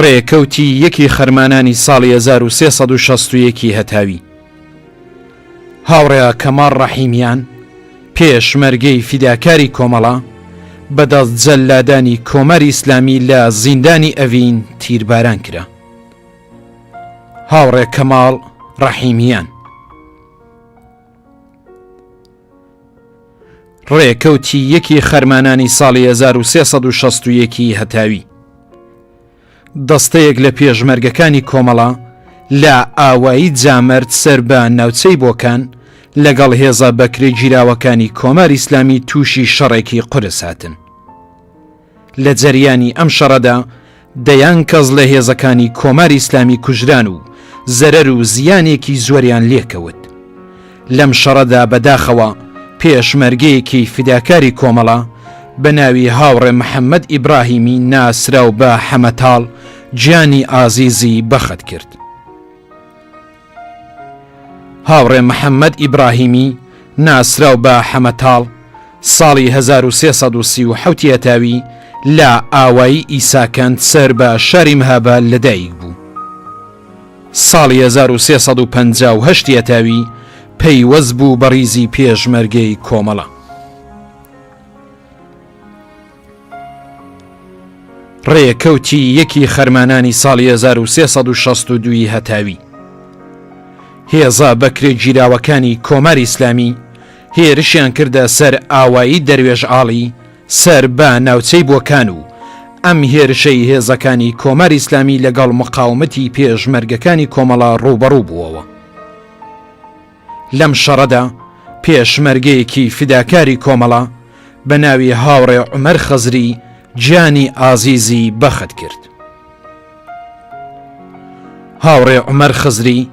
ڕێکەوتی یەکی خەرمانانی ساڵی 1361 ی هەتاوی. هاوڕێ کەماڵ ڕەحیمیان، پێشمەرگەی فیداکاری کۆمەڵە، بە دەست جەللادانی کۆماری ئیسلامی لە زیندانی ئەڤین تیرباران کرا. هاوڕێ کەماڵ ڕەحیمیان. ڕێکەوتی یەکی خەرمانانی ساڵی 1361 ی هەتاوی. دەستەیەک لە پێشمەرگەکانی کۆمەڵە لە ئاوایی جامەرد سەر بە ناوچەی بۆکان لەگەڵ هێزە بەکرێگیراوەکانی کۆماری ئیسلامی تووشی شەڕێکی قورس هاتن. لە جەریانی ئەم شەڕەدا دەیان کەس لە هێزەکانی کۆماری ئیسلامی کوژران و زەرەر و زیانێکی زۆریان لێکەوت. لەم شەڕەدا بەداخەوە پێشمەرگەیەکی فیداکاری کۆمەڵە بە ناوی هاوڕێ محەممەد ئیبراهیمی ناسراو بە حەمەتاڵ گیانی ئازیزی بەخت کرد. هاوڕێ محەممەد ئیبراهیمی ناسراو بە حەمەتاڵ ساڵی 1337 هەتاوی لە ئاوایی ئیساکەند سەر بە شاری مهاباد لەدایک بوو. ساڵی 1358 هەتاوی پەیوەست بوو بە ڕیزی پێشمەرگەی کۆمەڵە. ڕێکەوتی یەکی خەرمانانی ساڵی 1362 ی هەتاوی هێزە بەکرێگیراوەکانی کۆماری ئیسلامی هێرشیان کردە سەر ئاوایی دەروێش ئاڵی سەر بە ناوچەی بۆکان و ئەم هێرشەی هێزەکانی کۆماری ئیسلامی لەگەڵ مقاومەتی پێشمەرگەکانی کۆمەڵە ڕووبەڕوو بووەوە. لەم شەڕەدا پێشمەرگەیەکی فیداکاری کۆمەڵە بە ناوی هاوڕێ عومەر خەزری گیانی ئازیزی بەخت کرد. هاوڕێ عومەر خزری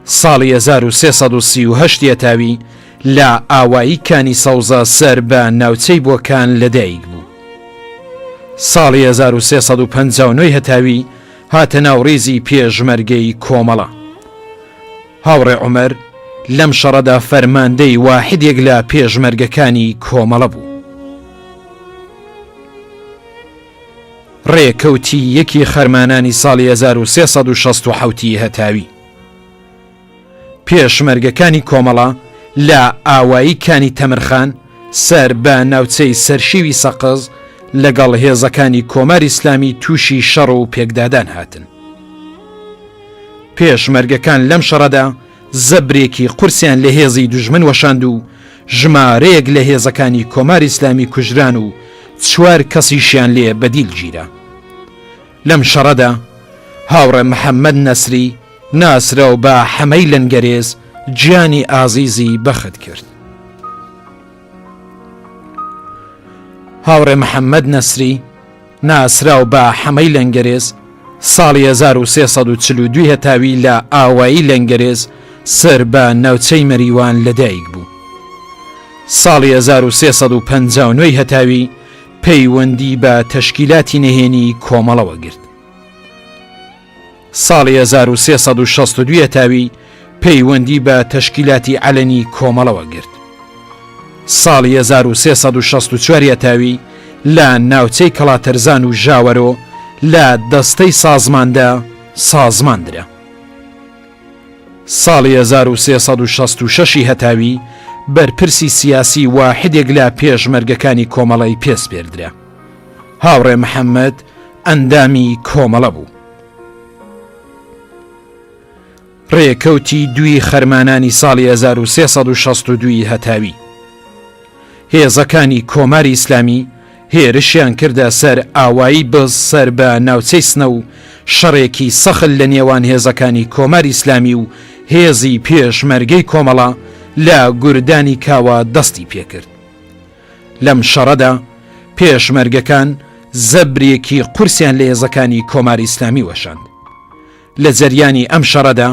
ساڵی 1338 یەتاوی لە ئاوایی کانی سەوزە سەر بە ناوچەی بۆکان لەدایک بوو. ساڵی 1359 هەتاوی هاتە ناو ڕیزی پێشمەرگەی کۆمەڵە. هاوڕێ عومەر لەم شەڕەدا فەرماندەی واحدێک لە پێشمەرگەکانی کۆمەڵە بوو. ڕێکەوتی یەکی خەرمانانی ساڵی 1367 ی هەتاوی. پێشمەرگەکانی کۆمەڵە لە ئاوایی کانی تەمرخان سەر بە ناوچەی سەرشیوی سەقز لەگەڵ هێزەکانی کۆماری ئیسلامی تووشی شەڕ و پێکدادان هاتن. پێشمەرگەکان لەم شەڕەدا زەبرێکی قورسیان لە هێزی دوژمن وەشاند و ژمارەیەک لە هێزەکانی کۆماری ئیسلامی کوژران و چوار کەسیشیان لێ بەدیل گیرا. لەم شەڕەدا هاوڕێ محەممەد نەسری ناسراو بە حەمەی لەنگەرێز گیانی ئازیزی بەخت کرد. هاوڕێ محەممەد نەسری ناسراو بە حەمەی لەنگەرێز ساڵی 1342 هەتاوی لە ئاوایی لەنگەرێز سەر بە ناوچەی مەریوان لەدایک بوو. ساڵی 1359 هەتاوی پەیوەندی بە تەشکیلاتی نهێنی کۆمەڵەوە گرت. ساڵی 1362 هەتاوی پەیوەندی بە تەشکیلاتی عەلەنی کۆمەڵەوە گرت. ساڵی 1364 هەتاوی لە ناوچەی کەڵاتەرزان و ژاوەرۆ لە دەستەی سازماندا سازمان درا. ساڵی 1366 ی هەتاوی بەرپرسی سیاسی واحدێک لە پێشمەرگەکانی کۆمەڵەی پێ سپێردرا. هاوڕێ محەممەد ئەندامی کۆمەڵە بوو. ڕێکەوتی دووی خەرمانانی ساڵی 1362 ی هەتاوی هێزەکانی کۆماری ئیسلامی هێرشیان کردە سەر ئاوایی بز سەر بە ناوچەی سنە و شەڕێکی سەخت لە نێوان هێزەکانی کۆماری ئیسلامی و هێزی پێشمەرگەی کۆمەڵە لە گوردانی کاوە دەستی پێکرد. لەم شەڕەدا پێشمەرگەکان زەبرێکی قورسیان لە هێزەکانی کۆماری ئیسلامی وەشاند. لە جەریانی ئەم شەڕەدا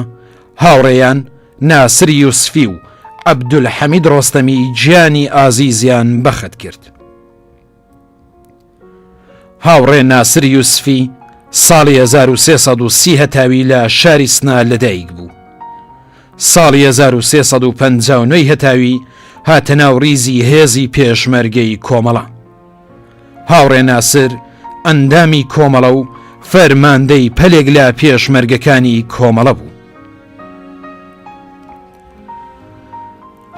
هاوڕێیان ناسر یوسفی و عەبدولحەمید ڕۆستەمی گیانی ئازیزیان بەخت کرد. هاوڕێ ناسر یوسفی ساڵی 1330 هەتاوی لە شاری سنە لەدایک بوو. ساڵی 1359 هەتاوی هاتە ناو ریزی هێزی پێشمەرگەی کۆمەڵە. هاوڕێ ناسر ئەندامی کۆمەڵە و فەرماندەی پەلێک لە پێشمەرگەکانی کۆمەڵە بوو.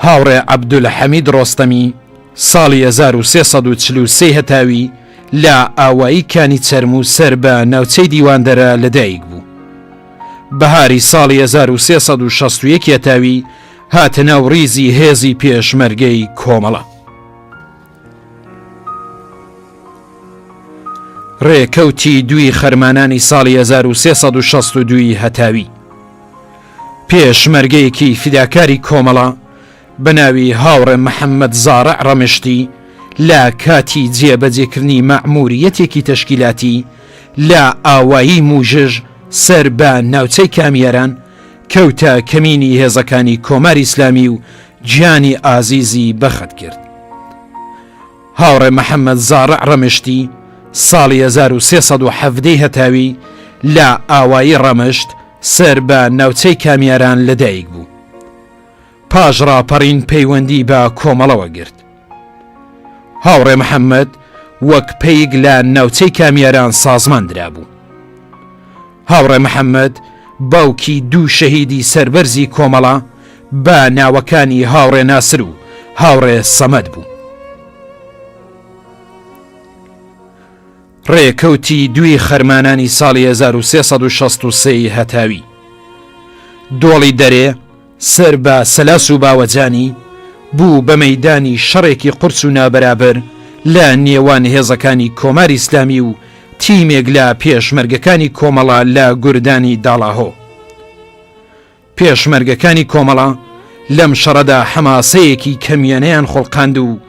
هاوڕێ عەبدولحەمید ڕۆستەمی ساڵی 1343 هەتاوی لە ئاوایی کانی چەرموو سەر بە ناوچەی دیواندەرە لەدایک بوو. بەهاری ساڵی 1361 هەتاوی هاتە ناو ڕیزی هێزی پێشمەرگەی کۆمەڵە. ڕێکەوتی دووی خەرمانانی ساڵی 1362 هەتاوی پێشمەرگەیەکی فیداکاری کۆمەڵە بە ناوی هاوڕێ محەممەد زاڕع ڕەمشتی لە کاتی جێبەجێکردنی مەعموریەتێکی تەشکیلاتی لە ئاوایی موژژ سەر بە ناوچەی کامیاران کەوتە کەمینی هێزەکانی کۆماری ئیسلامی و گیانی ئازیزی بەخت کرد. هاوڕێ محەممەد زاڕع ڕەمشتی ساڵی 1317 هەتاوی لە ئاوایی ڕەمشت سەر بە ناوچەی کامیاران لەدایک بوو. پاش ڕاپەڕین پەیوەندی بە کۆمەڵەوە گرت. هاوڕێ محەممەد وەک پەیک لە ناوچەی کامیاران سازمان درابوو. هاوڕێ محەممەد باوکی دوو شەهیدی سەربەرزی کۆمەڵە بە ناوەکانی هاوڕێ ناسر و هاوڕێ سەمەد بوو. ڕێکەوتی دووی خەرمانانی ساڵی 1363 هەتاوی دۆڵی دەرێ سەر بە سەلاس و باوەجانی، بوو بە مەیدانی شەڕێکی قورس و نابەرابەر لە نێوان هێزەکانی کۆماری ئیسلامی و تیمێک لە پێشمەرگەکانی کۆمەڵە لە گوردانی داڵاهۆ. پێشمەرگەکانی کۆمەڵە لەم شەڕەدا حەماسەیەکی کەمیانەیان خوڵقاند و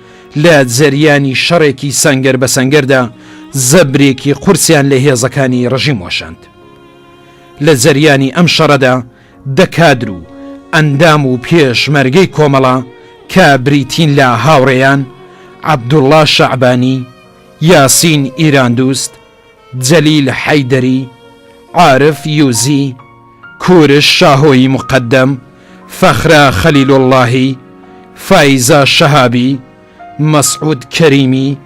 لە جەریانی شەڕێکی سەنگەر بە سەنگەردا زەبرێکی قورسیان لە هێزەکانی ڕژیم وەشاند. لە جەریانی ئەم شەڕەدا دە کادر و ئەندام و پێشمەرگەی کۆمەڵە کە بریتین لە هاوڕێیان، عەبدوڵڵا شەعبانی، یاسین ئیراندوست، جەلیل حەیدەری، عارف یوزی، کورش شاهۆیی موقەدەم، فەخرە خەلیلوڵڵاهی، فایزە شەهابی، مەسعود کەریمی،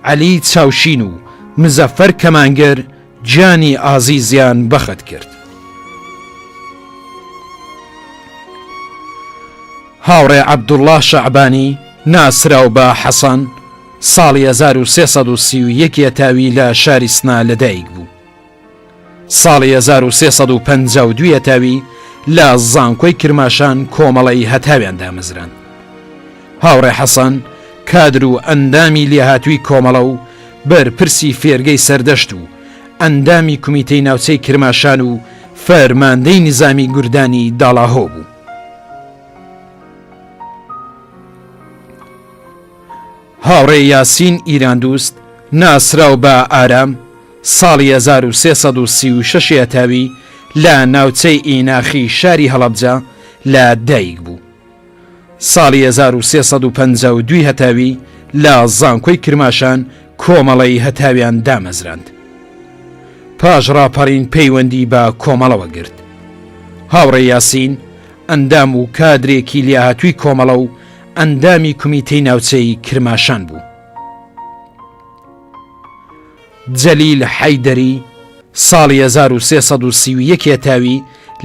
عەلی چاوشین و مزەفەر کەمانگەر گیانی ئازیزیان بەخت کرد. هاوڕێ عەبدوڵڵا شەعبانی ناسراو بە حەسەن ساڵی 1331 یەتاوی لە شاری سنە لەدایک بوو. ساڵی 1352 یەتاوی لە زانکۆی کرماشان کۆمەڵەی هەتاویان دامەزراند. هاوڕێ حەسەن کادر و ئەندامی لێهاتووی کۆمەڵە و بەرپرسی فێرگەی سەردەشت و ئەندامی کومیتەی ناوچەی کرماشان و فەرماندەی نیزامی گوردانی داڵاهۆ بوو. هاوڕێ یاسین ئیراندوست ناسراو بە ئارام ساڵی 1336 هەتاوی لە ناوچەی ئیناخی شاری هەڵەبجە لە دایک بوو. ساڵی 1352 هەتاوی لە زانکۆی کرماشان کۆمەڵەی هەتاویان دامەزراند. پاش ڕاپەڕین پەیوەندی بە کۆمەڵەوە گرت. هاوڕێ یاسین ئەندام و کادرێکی لێهاتووی کۆمەڵە و ئەندامی کومیتەی ناوچەی کرماشان بوو. جەلیل حەیدەری ساڵی 1331 هەتاوی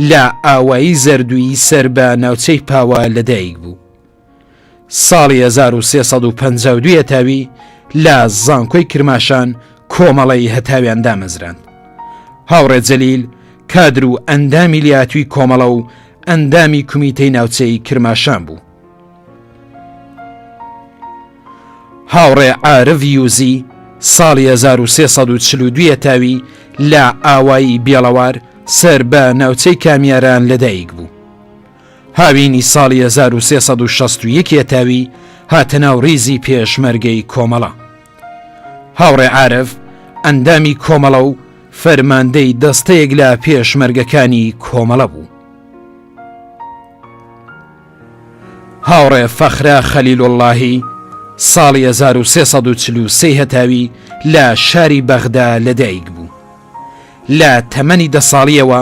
لە ئاوایی زەردوویی سەر بە ناوچەی پاوە لەدایک بوو. ساڵی 1352 هەتاوی لە زانکۆی کرماشان کۆمەڵەی هەتاویان دامەزراند. هاوڕێ جەلیل کادر و ئەندامی لێهاتووی کۆمەڵە و ئەندامی کومیتەی ناوچەی کرماشان بوو. هاوڕێ عارف یوزی ساڵی 1342 هەتاوی لە ئاوایی بێڵەوار سەر بە ناوچەی کامیاران لەدایک بوو. هاوینی ساڵی 1361 هەتاوی هاتە ناو ریزی پێشمەرگەی کۆمەڵە. هاوڕێ عارف ئەندامی کۆمەڵە و فەرماندەی دەستەیەک لە پێشمەرگەکانی کۆمەڵە بوو. هاوڕێ فەخرە خەلیلوڵڵاهی ساڵی 1343 هەتاوی لە شاری بەغدا لەدایک بوو. لە تەمەنی دە ساڵیەوە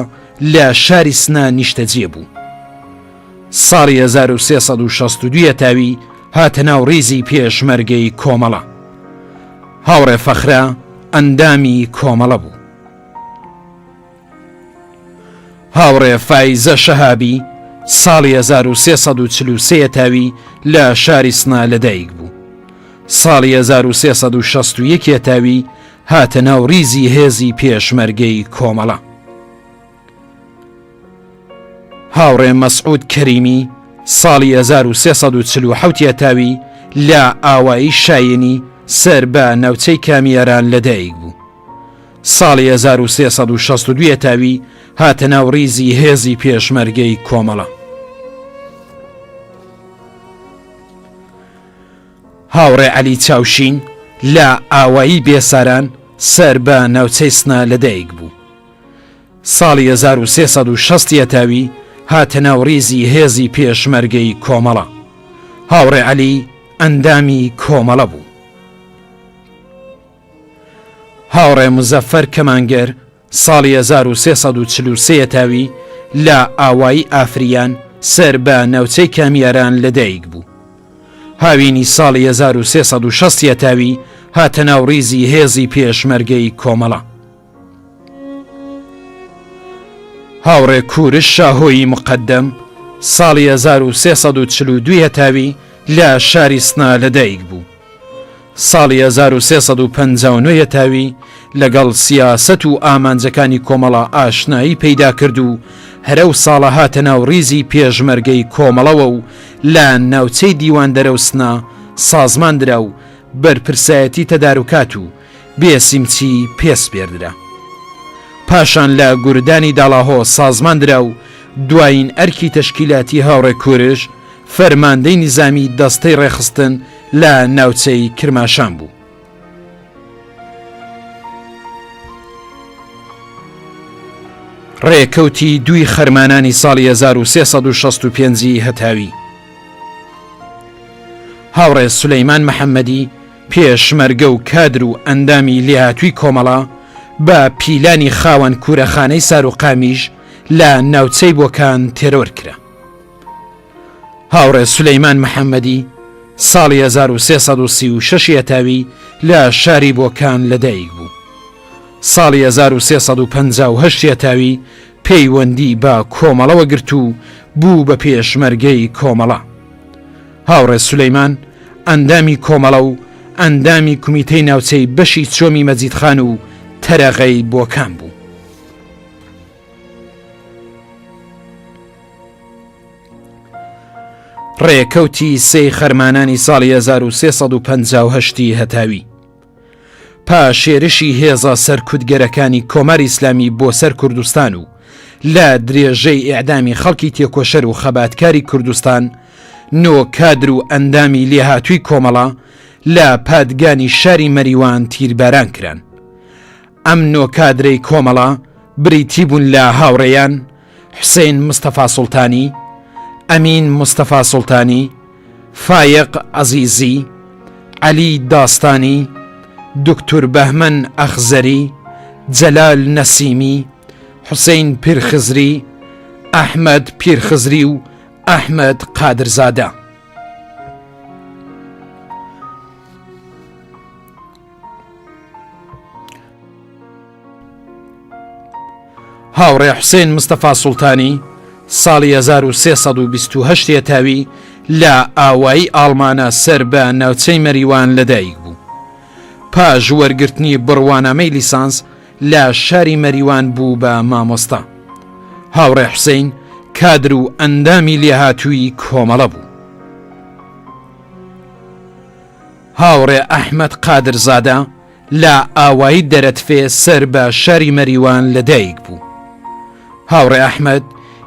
لە شاری سنە نیشتەجێ بوو. ساڵی 1362 هەتاوی هاتە ناو ڕیزی پێشمەرگەی کۆمەڵە. هاوڕێ فەخرە ئەندامی کۆمەڵە بوو. هاوڕێ فایزە شەهابی ساڵی 1343 هەتاوی لە شاری سنە لەدایک بوو. ساڵی 1361 هەتاوی هاتە ناو ریزی هێزی پێشمەرگەی کۆمەڵە. هاوڕێ مەسعود کەریمی ساڵی 1347 هەتاوی لە ئاوایی شایەنی سەر بە ناوچەی کامیاران لەدایک بوو. ساڵی 1362 هەتاوی هاتە ناو ریزی هێزی پێشمەرگەی کۆمەڵە. هاوڕێ عەلی چاوشین لە ئاوایی بێساران سەر بە ناوچەی سنە لەدایک بوو. ساڵی 1360 هەتاوی هاتە ناو ریزی هێزی پێشمەرگەی کۆمەڵە. هاوڕێ عەلی ئەندامی کۆمەڵە بوو. هاوڕێ مزەفەر کەمانگەر ساڵی 1343 هەتاوی لە ئاوایی ئافریان سەر بە ناوچەی کامیاران لەدایک بوو. هاوینی ساڵی 1360 هەتاوی هاتە ناو ریزی هێزی پێشمەرگەی کۆمەڵە. هاوڕێ کورش شاهۆیی مقەدەم ساڵی 1342 هەتاوی لە شاری سنە لەدایک بوو. ساڵی 1359 هەتاوی لەگەڵ سیاسەت و ئامانجەکانی کۆمەڵە ئاشنایی پەیدا کرد و هەرەو ساڵە هاتە ناو ریزی پێشمەرگەی کۆمەڵەوە و لە ناوچەی دیواندەرە و سنە سازمان درا و بەرپرسایەتی تەداروکات و بێسیمچی پێ سپێردرا. پاشان لە گوردانی داڵاهۆ سازمان درا و دوایین ئەرکی تەشکیلاتی هاوڕێ کورش فەرماندەی نیزامی دەستەی ڕێکخستن لە ناوچەی کرماشان بوو. ڕێکەوتی دووی خەرمانانی ساڵی 1365 ی هەتاوی. هاوڕێ سولەیمان محەممەدی پێشمەرگە و کادر و ئەندامی لێهاتووی کۆمەڵە بە پیلانی خاوەن کوورەخانەی ساروقامیش لە ناوچەی بۆکان تێرۆر کرا. هاوڕێ سولەیمان محەممەدی ساڵی 1336 هەتاوی لە شاری بۆکان لەدایک بوو. ساڵی 1358 هەتاوی پەیوەندی بە کۆمەڵەوە گرت و بوو بە پێشمەرگەی کۆمەڵە. هاوڕێ سولەیمان ئەندامی کۆمەڵە و ئەندامی کومیتەی ناوچەی بەشی چۆمی مەجیدخان و تەرەغەی بۆکان بوو. ڕێکەوتی سێی خەرمانانی ساڵی 1358 هەتاوی پاش هێرشی هێزە سەرکوتگەرەکانی کۆماری ئیسلامی بۆ سەر کوردستان و لە درێژەی ئێعدامی خەڵکی تێکۆشەر و خەباتکاری کوردستان نۆ کادر و ئەندامی لێهاتووی کۆمەڵە لە پادگانی شاری مەریوان تیرباران کران. ئەم نۆ کادرەی کۆمەڵە بریتی بوون لە هاوڕێیان حوسین مستەفا سوڵتانی، ئەمین مستەفا سوڵتانی، فایەق عەزیزی، عەلی داستانی، دوکتور بەهمەن ئەخزەری، جەلال نەسیمی، حوسین پیرخزری، ئەحمەد پیرخزری و ئەحمەد قادرزادە. هاوڕێ حوسێن مستەفا سوڵتانی ساڵی 1328 هەتاوی لە ئاوایی ئاڵمانە سەر بە ناوچەی مەریوان لەدایک بوو. پاش وەرگرتنی بڕوانامەی لیسانس لە شاری مەریوان بوو بە مامۆستا. هاوڕێ حوسین کادر و ئەندامی لێهاتووی کۆمەڵە بوو. هاوڕێ ئەحمەد قادرزادە لە ئاوایی دەرەتفێ سەر بە شاری مەریوان لەدایک بوو. هاوڕێ ئەحمەد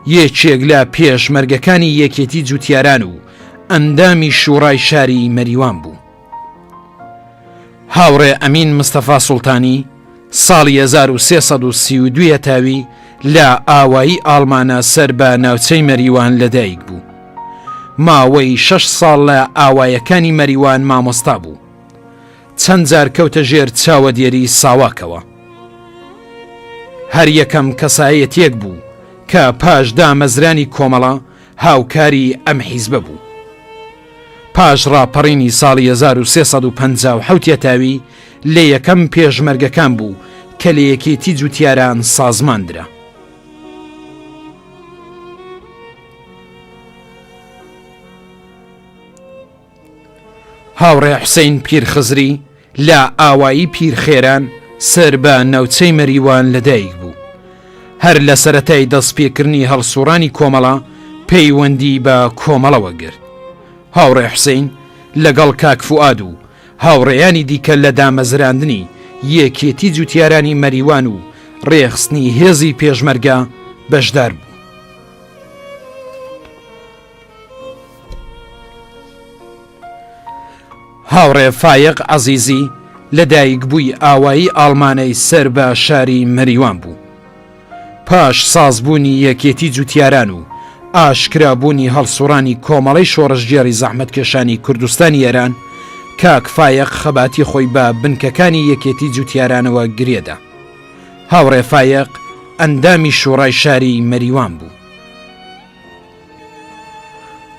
یەکێک لە پێشمەرگەکانی یەکێتی جوتیاران و ئەندامی شوڕای شاری مەریوان بوو. هاوڕێ ئەمین مستەفا سوڵتانی ساڵی 1332 هەتاوی لە ئاوایی ئاڵمانە سەر بە ناوچەی مەریوان لەدایک بوو. ماوەی شەش ساڵ لە ئاوایەکانی مەریوان مامۆستا بوو. چەند جار کەوتە ژێر چاوەدێری ساواکەوە. هەر یەکەم کەسایەتیەک بوو کە پاش دامەزرانی کۆمەڵە هاوکاری ئەم حیزبە بوو. پاش ڕاپەڕینی ساڵی 1357 یەتاوی لە یەکەم پێشمەرگەکان بوو کە لە یەکێتی جوتیاران سازمان درا. هاوڕێ حوسەین پیرخزری لە ئاوایی پیرخێران سەر بە ناوچەی مەریوان لەدایک بوو. هەر لە سەرەتای دەستپێکردنی هەڵسوڕانی کۆمەڵە پەیوەندی بە کۆمەڵەوە گرت. هاوڕێ حوسەین لەگەڵ کاک فوئاد و هاوڕێیانی دیکە لە دامەزراندنی یەکێتی جوتیارانی مەریوان و ڕێکخستنی هێزی پێشمەرگە بەشدار بوو. هاوڕێ فایەق عەزیزی لە دایکبووی ئاوایی ئاڵمانەی سەر بە شاری مەریوان بوو. پاش سازبوونی یەکێتی جوتیاران و ئاشکرابوونی هەڵسوڕانی کۆمەڵەی شۆڕشگێڕی زەحمەتکێشانی کوردستانی ئێران، کاک فایەق خەباتی خۆی بە بنکەکانی یەکێتی جوتیارانەوە گرێدا. هاوڕێ فایەق ئەندامی شوڕای شاری مەریوان بوو.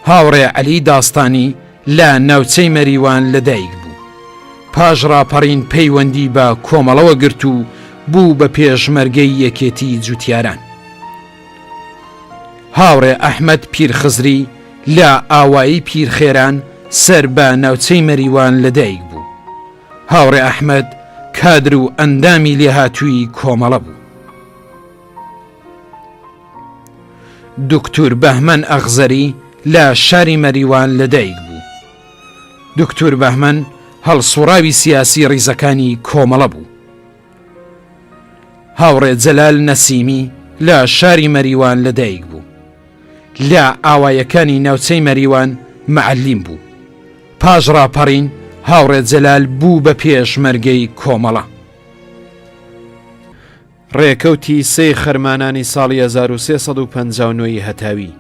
هاوڕێ عەلی داستانی لە ناوچەی مەریوان لەدایک بوو. پاش ڕاپەڕین پەیوەندی بە کۆمەڵەوە گرت و بوو بە پێشمەرگەی یەکێتی جوتیاران. هاوڕێ ئەحمەد پیرخزری لە ئاوایی پیرخێران سەر بە ناوچەی مەریوان لەدایک بوو. هاوڕێ ئەحمەد کادر و ئەندامی لێهاتووی کۆمەڵە بوو. دوکتور بەهمەن ئەخزەری لە شاری مەریوان لەدایک بوو. دوکتور بەهمەن هەڵسوڕاوی سیاسی ڕیزەکانی کۆمەڵە بوو. هاوڕێ جەلال نەسیمی لە شاری مەریوان لەدایک بوو. لە ئاوایەکانی ناوچەی مەریوان مەعەلیم بوو. پاش ڕاپەڕین هاوڕێ جەلال بوو بە پێشمەرگەی کۆمەڵە. ڕێکەوتی سێی خەرمانانی ساڵی 1359 ی هەتاوی،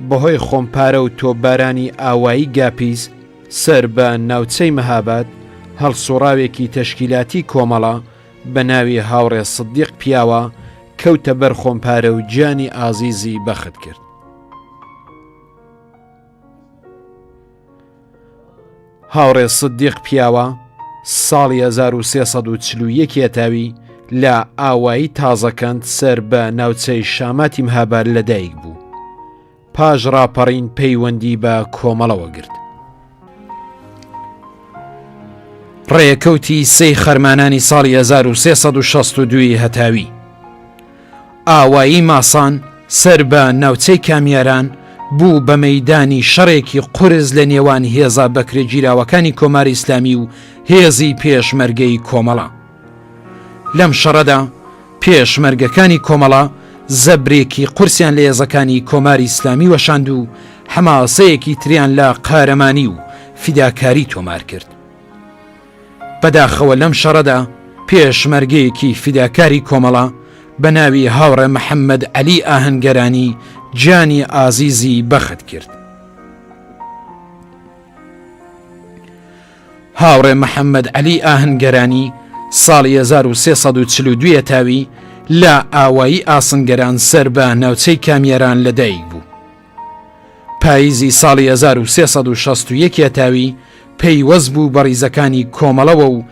بەهۆی خۆمپارە و تۆپبارانی ئاوایی گاپیز سەر بە ناوچەی مەهاباد، هەڵسوڕاوێکی تەشکیلاتی کۆمەڵە بە ناوی هاوڕێ سدیق پیاوە کەوتە بەر خۆمپارە و گیانی ئازیزی بەخت کرد. هاوڕێ سدیق پیاوە ساڵی 1341 هەتاوی لە ئاوایی تازەکەند سەر بە ناوچەی شاماتی مهاباد لەدایک بوو. پاش ڕاپەڕین پەیوەندی بە کۆمەڵەوە گرت. ڕێکەوتی سێی خەرمانانی ساڵی 1362 هەتاوی ئاوایی ماسان سەر بە ناوچەی کامیاران بوو بە مەیدانی شەڕێکی قورس لە نێوان هێزە بەکرێگیراوەکانی کۆماری ئیسلامی و هێزی پێشمەرگەی کۆمەڵە. لەم شەڕەدا پێشمەرگەکانی کۆمەڵە زەبرێکی قورسیان لە هێزەکانی کۆماری ئیسلامی وەشاند و حەماسەیەکی تریان لە قارەمانی و فیداکاری تۆمار کرد. بەداخەوە لەم شەڕەدا پێشمەرگەیەکی فیداکاری کۆمەڵە بە ناوی هاوڕێ محەممەد عەلی ئاهەنگەرانی گیانی ئازیزی بەخت کرد. هاوڕێ محەممەد عەلی ئاهەنگەرانی ساڵی 1342 یەتاوی لە ئاوایی ئاسنگەران سەر بە ناوچەی کامیاران لەدایک بوو. پاییزی ساڵی 1361 یەتاوی پەیوەست بوو بە ڕیزەکانی کۆمەڵەوە و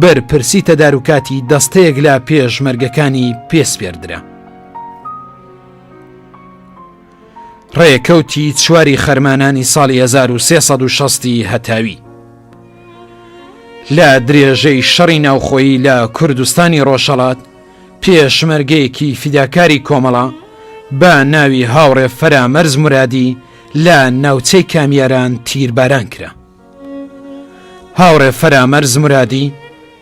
بەرپرسی تەداروکاتی دەستەیەک لە پێشمەرگەکانی پێ سپێردرا. ڕێکەوتی چواری خەرمانانی ساڵی 1360 هەتاوی لە درێژەی شەڕی ناوخۆیی لە کوردستانی ڕۆژهەڵات پێشمەرگەیەکی فیداکاری کۆمەڵە بە ناوی هاوڕێ فەرامەرز مورادی لە ناوچەی کامیاران تیرباران کرا. هاوڕێ فەرامەرز مورادی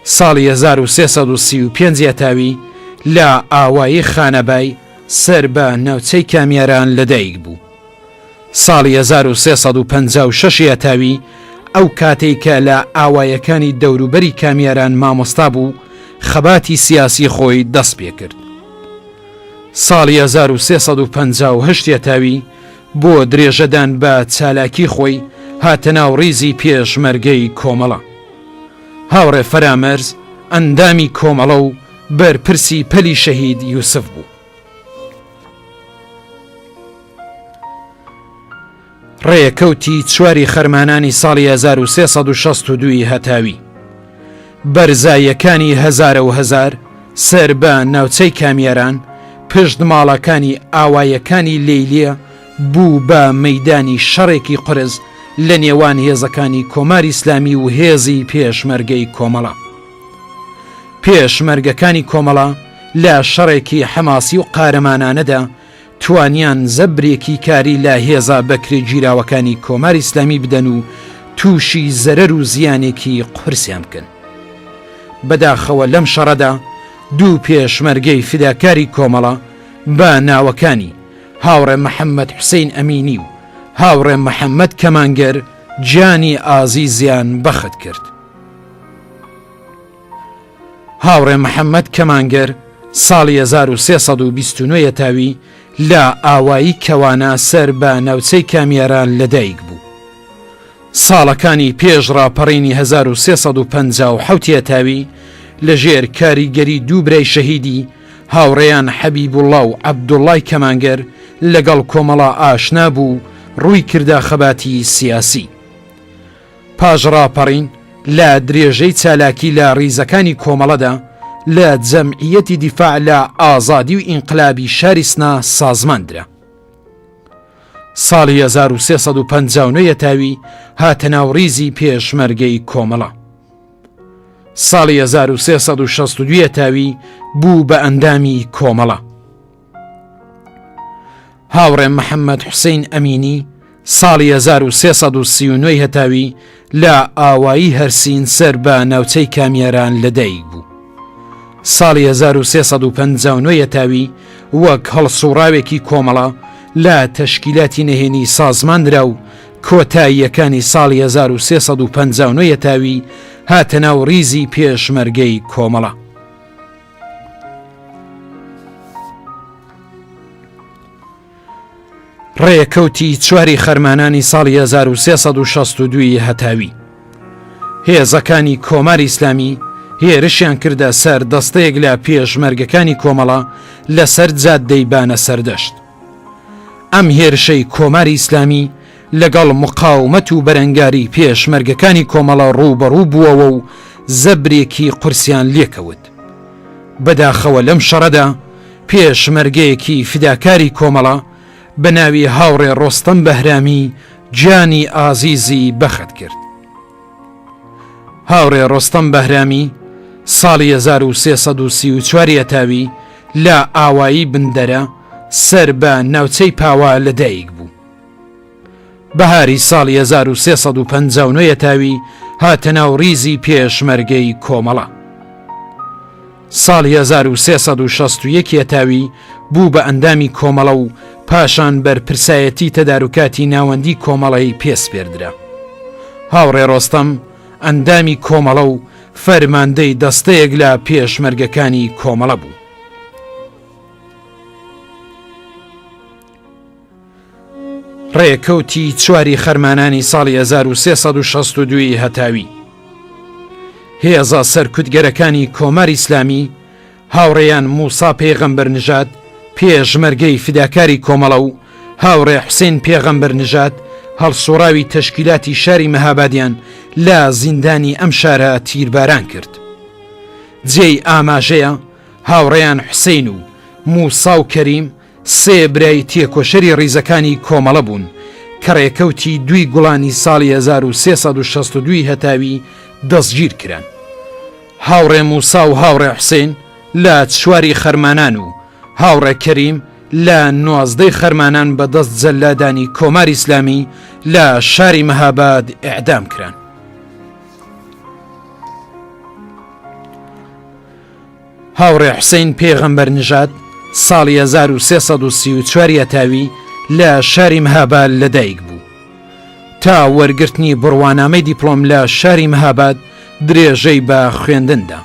ساڵی 1335 یەتاوی لە ئاوایی خانەبای سەر بە ناوچەی کامیاران لەدایک بوو. ساڵی 1356 یەتاوی ئەو کاتەی کە لە ئاوایەکانی دەوروبەری کامیاران مامۆستا بوو خەباتی سیاسی خۆی دەست پێکرد. ساڵی 1358 یەتاوی بۆ درێژەدان بە چالاکی خۆی هاتە ناو ڕیزی پێشمەرگەی کۆمەڵە. هاوڕێ فەرامەرز ئەندامی کۆمەڵە و بەرپرسی پەلی شەهید یوسف بوو. ڕێکەوتی چواری خەرمانانی ساڵی 1362 ی هەتاوی بەرزاییەکانی هەزارە و هەزار سەر بە ناوچەی کامیاران پشت ماڵەکانی ئاوایەکانی لەیلیە بوو بە مەیدانی شەڕێکی قورس لە نێوان هێزەکانی کۆماری ئیسلامی و هێزی پێشمەرگەی کۆمەڵە. پێشمەرگەکانی کۆمەڵە لە شەڕێکی حەماسی و قارەمانانەدا توانیان زەبرێکی کاری لە هێزە بەکرێگیراوەکانی کۆماری ئیسلامی بدەن و تووشی زەرەر و زیانێکی قورسیان بکەن. بەداخەوە لەم شەڕەدا دوو پێشمەرگەی فیداکاری کۆمەڵە بە ناوەکانی، هاوڕێ محەممەد حوسەین ئەمینی و هاوڕێ محەممەد کەمانگەر گیانی ئازیزیان بەخت کرد. هاوڕێ محەممەد کەمانگەر ساڵی 1329 یەتاوی لە ئاوایی کەوانە سەر بە ناوچەی کامیاران لەدایک بوو. ساڵەکانی پێش ڕاپەڕینی 1357 یەتاوی لە ژێر کاریگەری دوو برای شەهیدی هاوڕێیان حەبیبوڵڵا و عەبدوڵڵای کەمانگەر لەگەڵ کۆمەڵە ئاشنا بوو و ڕووی کردە خەباتی سیاسی. پاش ڕاپەڕین، لە درێژەی چالاکی لە ڕیزەکانی کۆمەڵەدا، لە جەمعییەتی دیفاع لە ئازادی و ئینقلابی شاری سنە سازمان درا. ساڵی 1359 یەتاوی هاتە ناو ڕیزی پێشمەرگەی کۆمەڵە. ساڵی 1362 یەتاوی بوو بە ئەندامی کۆمەڵە. هاوڕێ محەممەد حوسین ئەمینی ساڵی 1339 هەتاوی لە ئاوایی هەرسین سەر بە ناوچەی کامیاران لەدایک بوو. ساڵی 1359 هەتاوی وەک هەڵسوڕاوێکی کۆمەڵە لە تەشکیلاتی نەهێنی سازمان درا و کۆتاییەکانی ساڵی 1359 هەتاوی هاتە ناو ریزی پێشمەرگەی کۆمەڵە. ڕێکەوتی چواری خەرمانانی ساڵی 1362 هەتاوی هێزەکانی کۆماری ئیسلامی هێرشیان کردە سەر دەستەیەک لە پێشمەرگەکانی کۆمەڵە لەسەر جادەی بانە سەردەشت. ئەم هێرشەی کۆماری ئیسلامی لەگەڵ مقاومەت و بەرەنگاری پێشمەرگەکانی کۆمەڵە ڕووبەڕوو بووەوە و زەبرێکی قورسیان لێکەوت. بەداخەوە لەم شەڕەدا پێشمەرگەیەکی فیداکاری کۆمەڵە بە ناوی هاوڕێ ڕۆستەم بەهرامی گیانی ئازیزی بەخت کرد. هاوڕێ ڕۆستەم بەهرامی ساڵی 1334 یەتاوی لە ئاوایی بندەرە سەر بە ناوچەی پاوە لەدایک بوو. بەهاری ساڵی 1359 یەتاوی هاتە ناو ریزی پێشمەرگەی کۆمەڵە. ساڵی 1361 یەتاوی بوو بە ئەندامی کۆمەڵە و پاشان بەرپرسایەتی تەداروکاتی ناوەندی کۆمەڵەی پێسپێردرا. هاوڕێ ڕۆستەم ئەندامی کۆمەڵە و فەرماندەی دەستەیەک لە پێشمەرگەکانی کۆمەڵە بوو. ڕێکەوتی چواری خەرمانانی ساڵی 1362 ی هەتاوی هێزە سەرکوتگەرەکانی کۆماری ئیسلامی هاوڕێیان موسا پێغەمبەر نژاد پێشمەرگەی فیداکاری کۆمەڵە و هاوڕێ حوسێن پێغەمبەر نژاد هەڵسوڕاوی تەشکیلاتی شاری مەهابادیان لە زیندانی ئەم شارە تیرباران کرد. جێی ئاماژەیە هاوڕێیان حوسین و موسا و کەریم سێ برای تێکۆشەری ڕیزەکانی کۆمەڵە بوون کە ڕێکەوتی دووی گوڵانی ساڵی 1362 ی هەتاوی دەستگیر کران. هاوڕێ موسا و هاوڕێ حوسێن لە چواری خەرمانان و هاوڕێ کەریم لە نوازدەی خەرمانان بە دەست جەلادانی کۆماری ئیسلامی لە شاری مەهاباد ئێعدام کران. هاوڕێ حوسەین پێغەمبەرنژاد ساڵی 1334 یەتاوی لە شاری مهاباد لەدایک بوو. تا وەرگرتنی بڕوانامەی دیپڵۆم لە شاری مهاباد درێژەی بە خوێندن دا.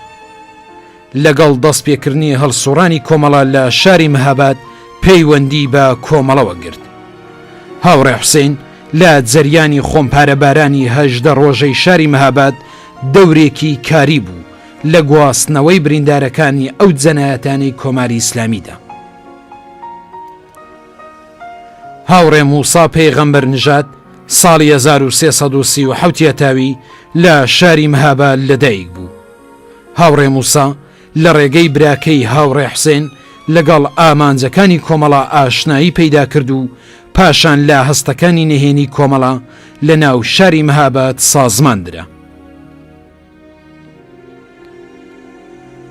لەگەڵ دەستپێکردنی هەڵسوڕانی کۆمەڵە لە شاری مهاباد پەیوەندی بە کۆمەڵەوە گرت. هاوڕێ حوسەین لە جەریانی خۆمپارەبارانی 18 ڕۆژەی شاری مهاباد دەورێکی کاری بوو لە گواستنەوەی بریندارەکانی ئەو جەنایەتانەی کۆماری ئیسلامیدا. هاوڕێ موسا پێغەمبەر نژاد ساڵی 1337 یەتاوی لە شاری مهاباد لەدایک بوو. هاوڕێ موسا لە ڕێگەی براکەی هاوڕێ حوسێن لەگەڵ ئامانجەکانی کۆمەڵە ئاشنایی پەیدا کرد و پاشان لە هەستەکانی نهێنی کۆمەڵە لە ناو شاری مهاباد سازمان درا.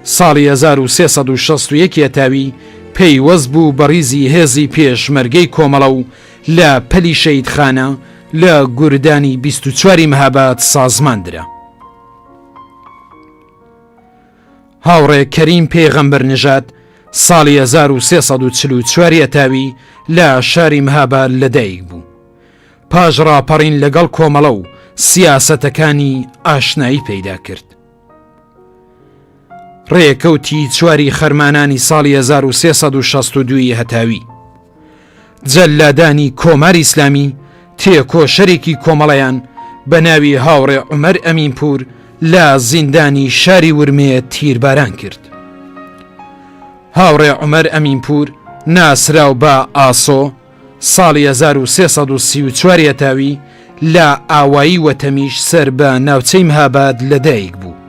ساڵی 1361 هەتاوی پەیوەست بوو بە ڕیزی هێزی پێشمەرگەی کۆمەڵە و لە پەلی شەهیدخانە لە گوردانی 24 مهاباد سازمان درا. هاوڕێ کەریم پێغەمبەرنژاد ساڵی 1344 هەتاوی لە شاری مهاباد لەدایک بوو. پاش ڕاپەڕین لەگەڵ کۆمەڵە و سیاسەتەکانی ئاشنایی پەیدا کرد. ڕێکەوتی چواری خەرمانانی ساڵی 1362 هەتاوی جەلادانی کۆماری ئیسلامی تێکۆشەرێکی کۆمەڵەیان بە ناوی هاوڕێ عومەر ئەمینپوور لە زیندانی شاری ورمێ تیرباران کرد. هاوڕێ عومەر ئەمینپوور ناسراو بە ئاسۆ ساڵی 1334 هەتاوی لە ئاوایی وەتەمیش سەر بە ناوچەی مهاباد لەدایک بوو.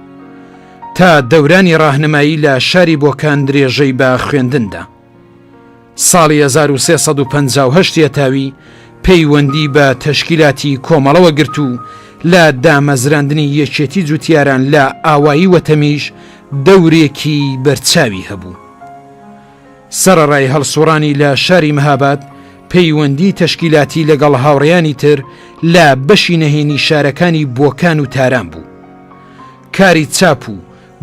تا دەورانی ڕاهنمایی لە شاری بۆکان درێژەی بە خوێندن دا. ساڵی 1358 هەتاوی پەیوەندی بە تەشکیلاتی کۆمەڵەوە گرت و لە دامەزراندنی یەکێتی جوتیاران لە ئاوایی وەتەمیش دەورێکی بەرچاوی هەبوو. سەرەڕای هەڵسوڕانی لە شاری مهاباد، پەیوەندی تەشکیلاتی لەگەڵ هاوڕێیانی تر لە بەشی نەهێنی شارەکانی بۆکان و تاران بوو. کاری چاپ و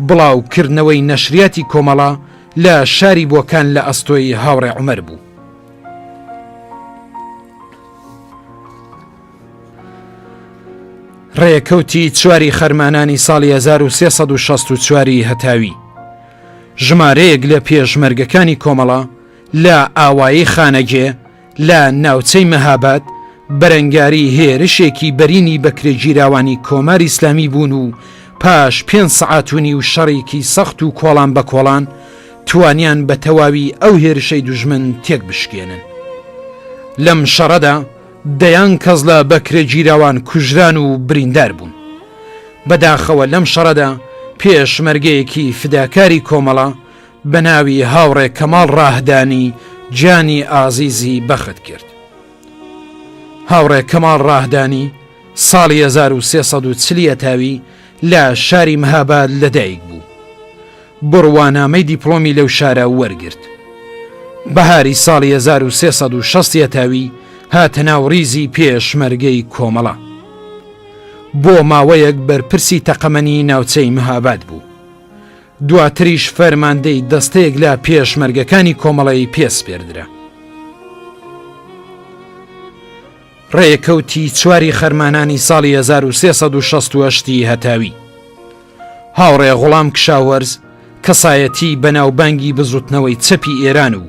بڵاو کردنەوەی نەشریاتی کۆمەڵە لە شاری بۆکان لە ئەستۆی هاوڕێ عومەر بوو. ڕێکەوتی چواری خەرمانانی ساڵی 1364 هەتاوی ژمارەیەک لە پێشمەرگەکانی کۆمەڵە لە ئاوایی خانەگێ لە ناوچەی مەهاباد بەرەنگاری هێرشێکی بەرینی بەکرێگیراوانی کۆماری ئیسلامی بوون و پاش پێنج سەعات و نیو شەڕێکی سەخت و کۆڵان بە کۆڵان توانیان بە تەواوی ئەو هێرشەی دوژمن تێک بشکێنن. لەم شەڕەدا دەیان کەس لە بەکرێگیراوان کوژران و بریندار بوون. بەداخەوە لەم شەڕەدا پێشمەرگەیەکی فداکاری کۆمەڵە بە ناوی هاوڕێ کەماڵ ڕاهدانی گیانی ئازیزی بەخت کرد. هاوڕێ کەماڵ ڕاهدانی ساڵی 1340 هەتاوی لە شاری مهاباد لەدایک بوو. بڕوانامەی دیپڵۆمی لەو شارە وەرگرت. بەهاری ساڵی 1360 هەتاوی هاتە ناو ڕیزی پێشمەرگەی کۆمەڵە. بۆ ماوەیەک بەرپرسی تەقەمەنی ناوچەی مهاباد بوو. دواتریش فەرماندەی دەستەیەک لە پێشمەرگەکانی کۆمەڵەی پێ سپێردرا. ڕێکەوتی چواری خەرمانانی ساڵی 1368 هەتاوی هاوڕێ غوڵام کشاوەرز کەسایەتی بەناوبانگی بزوتنەوەی چەپی ئێران و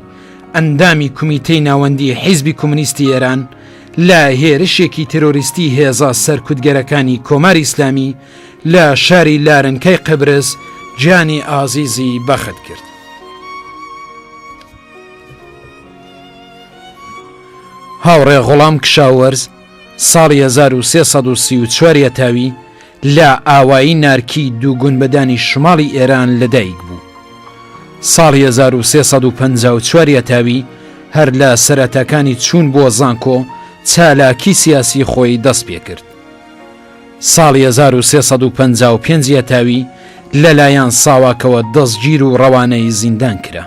ئەندامی کومیتەی ناوەندی حیزبی کۆمنیستی ئێران لە هێرشێکی ترۆریستی هێزە سەرکوتگەرەکانی کۆماری ئیسلامی لە شاری لارنکای قبرس گیانی ئازیزی بەخت کرد. هاوڕێ غوڵام کشاوەرز ساڵی 1334 هەتاوی لە ئاوایی نارکی دووگونبەدانی شماڵی ئێران لەدایک بوو. ساڵی 1354 هەتاوی هەر لە سەرەتاکانی چوون بۆ زانکۆ چالاکی سیاسی خۆی دەست پێکرد. ساڵی 1355 هەتاوی لەلایەن ساواکەوە دەستگیر و ڕەوانەی زیندان کرا.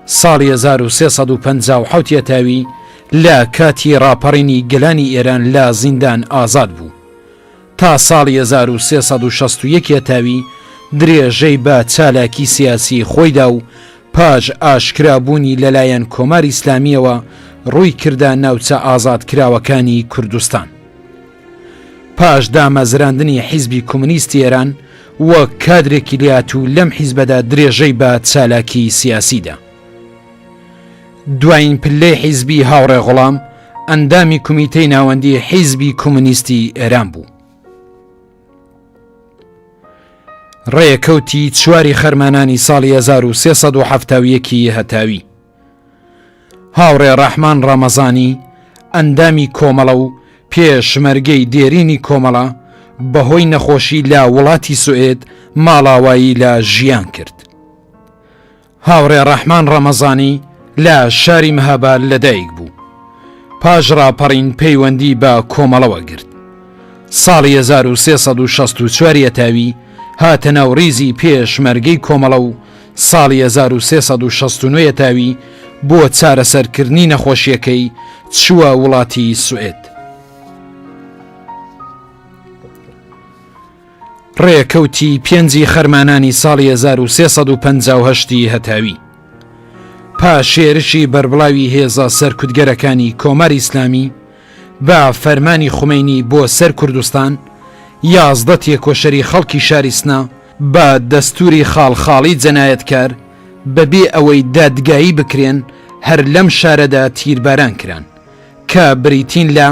ساڵی 1357 هەتاوی لە کاتی ڕاپەڕینی گەلانی ئێران لە زیندان ئازاد بوو. تا ساڵی 1361 هەتاوی درێژەی بە چالاکی سیاسی خۆیدا و پاش ئاشکرابوونی لەلایەن کۆماری ئیسلامییەوە ڕووی کردە ناوچە ئازادکراوەکانی کوردستان. پاش دامەزراندنی حیزبی کۆمۆنیستی ئێران وەک کادرێکی لێهاتوو لەم حیزبەدا درێژەی بە چالاکی سیاسی دا. دوایین پلەی حیزبی هاوڕێ غوڵام ئەندامی کومیتەی ناوەندی حیزبی کۆمۆنیستی ئێران بوو. ڕێکەوتی چواری خەرمانانی ساڵی 1371 هەتاوی هاوڕێ ڕەحمان ڕەمەزانی ئەندامی کۆمەڵە و پێشمەرگەی دێرینی کۆمەڵە بەهۆی نەخۆشی لە وڵاتی سوئێد ماڵاوایی لە ژیان کرد. هاوڕێ ڕەحمان ڕەمەزانی لە شاری مهاباد لەدایک بوو. پاش ڕاپەڕین پەیوەندی بە کۆمەڵەوە گرت. ساڵی 1364 یەتاوی هاتە ناو ڕیزی پێشمەرگەی کۆمەڵە و ساڵی 1369 یەتاوی بۆ چارەسەرکردنی نەخۆشیەکەی چووە وڵاتی سوئد. ڕێکەوتی پێنجی خەرمانانی ساڵی 1358 ی هەتاوی پاش هێرشی بەربڵاوی هێزە سەرکوتگەرەکانی کۆماری ئیسلامی بە فەرمانی خومەینی بۆ سەر کوردستان، 11 تێکۆشەری خەڵکی شاری سنە بە دەستووری خاڵخاڵی جەنایەتکار بەبێ ئەوەی دادگایی بکرێن هەر لەم شارەدا تیرباران کران کە بریتین لە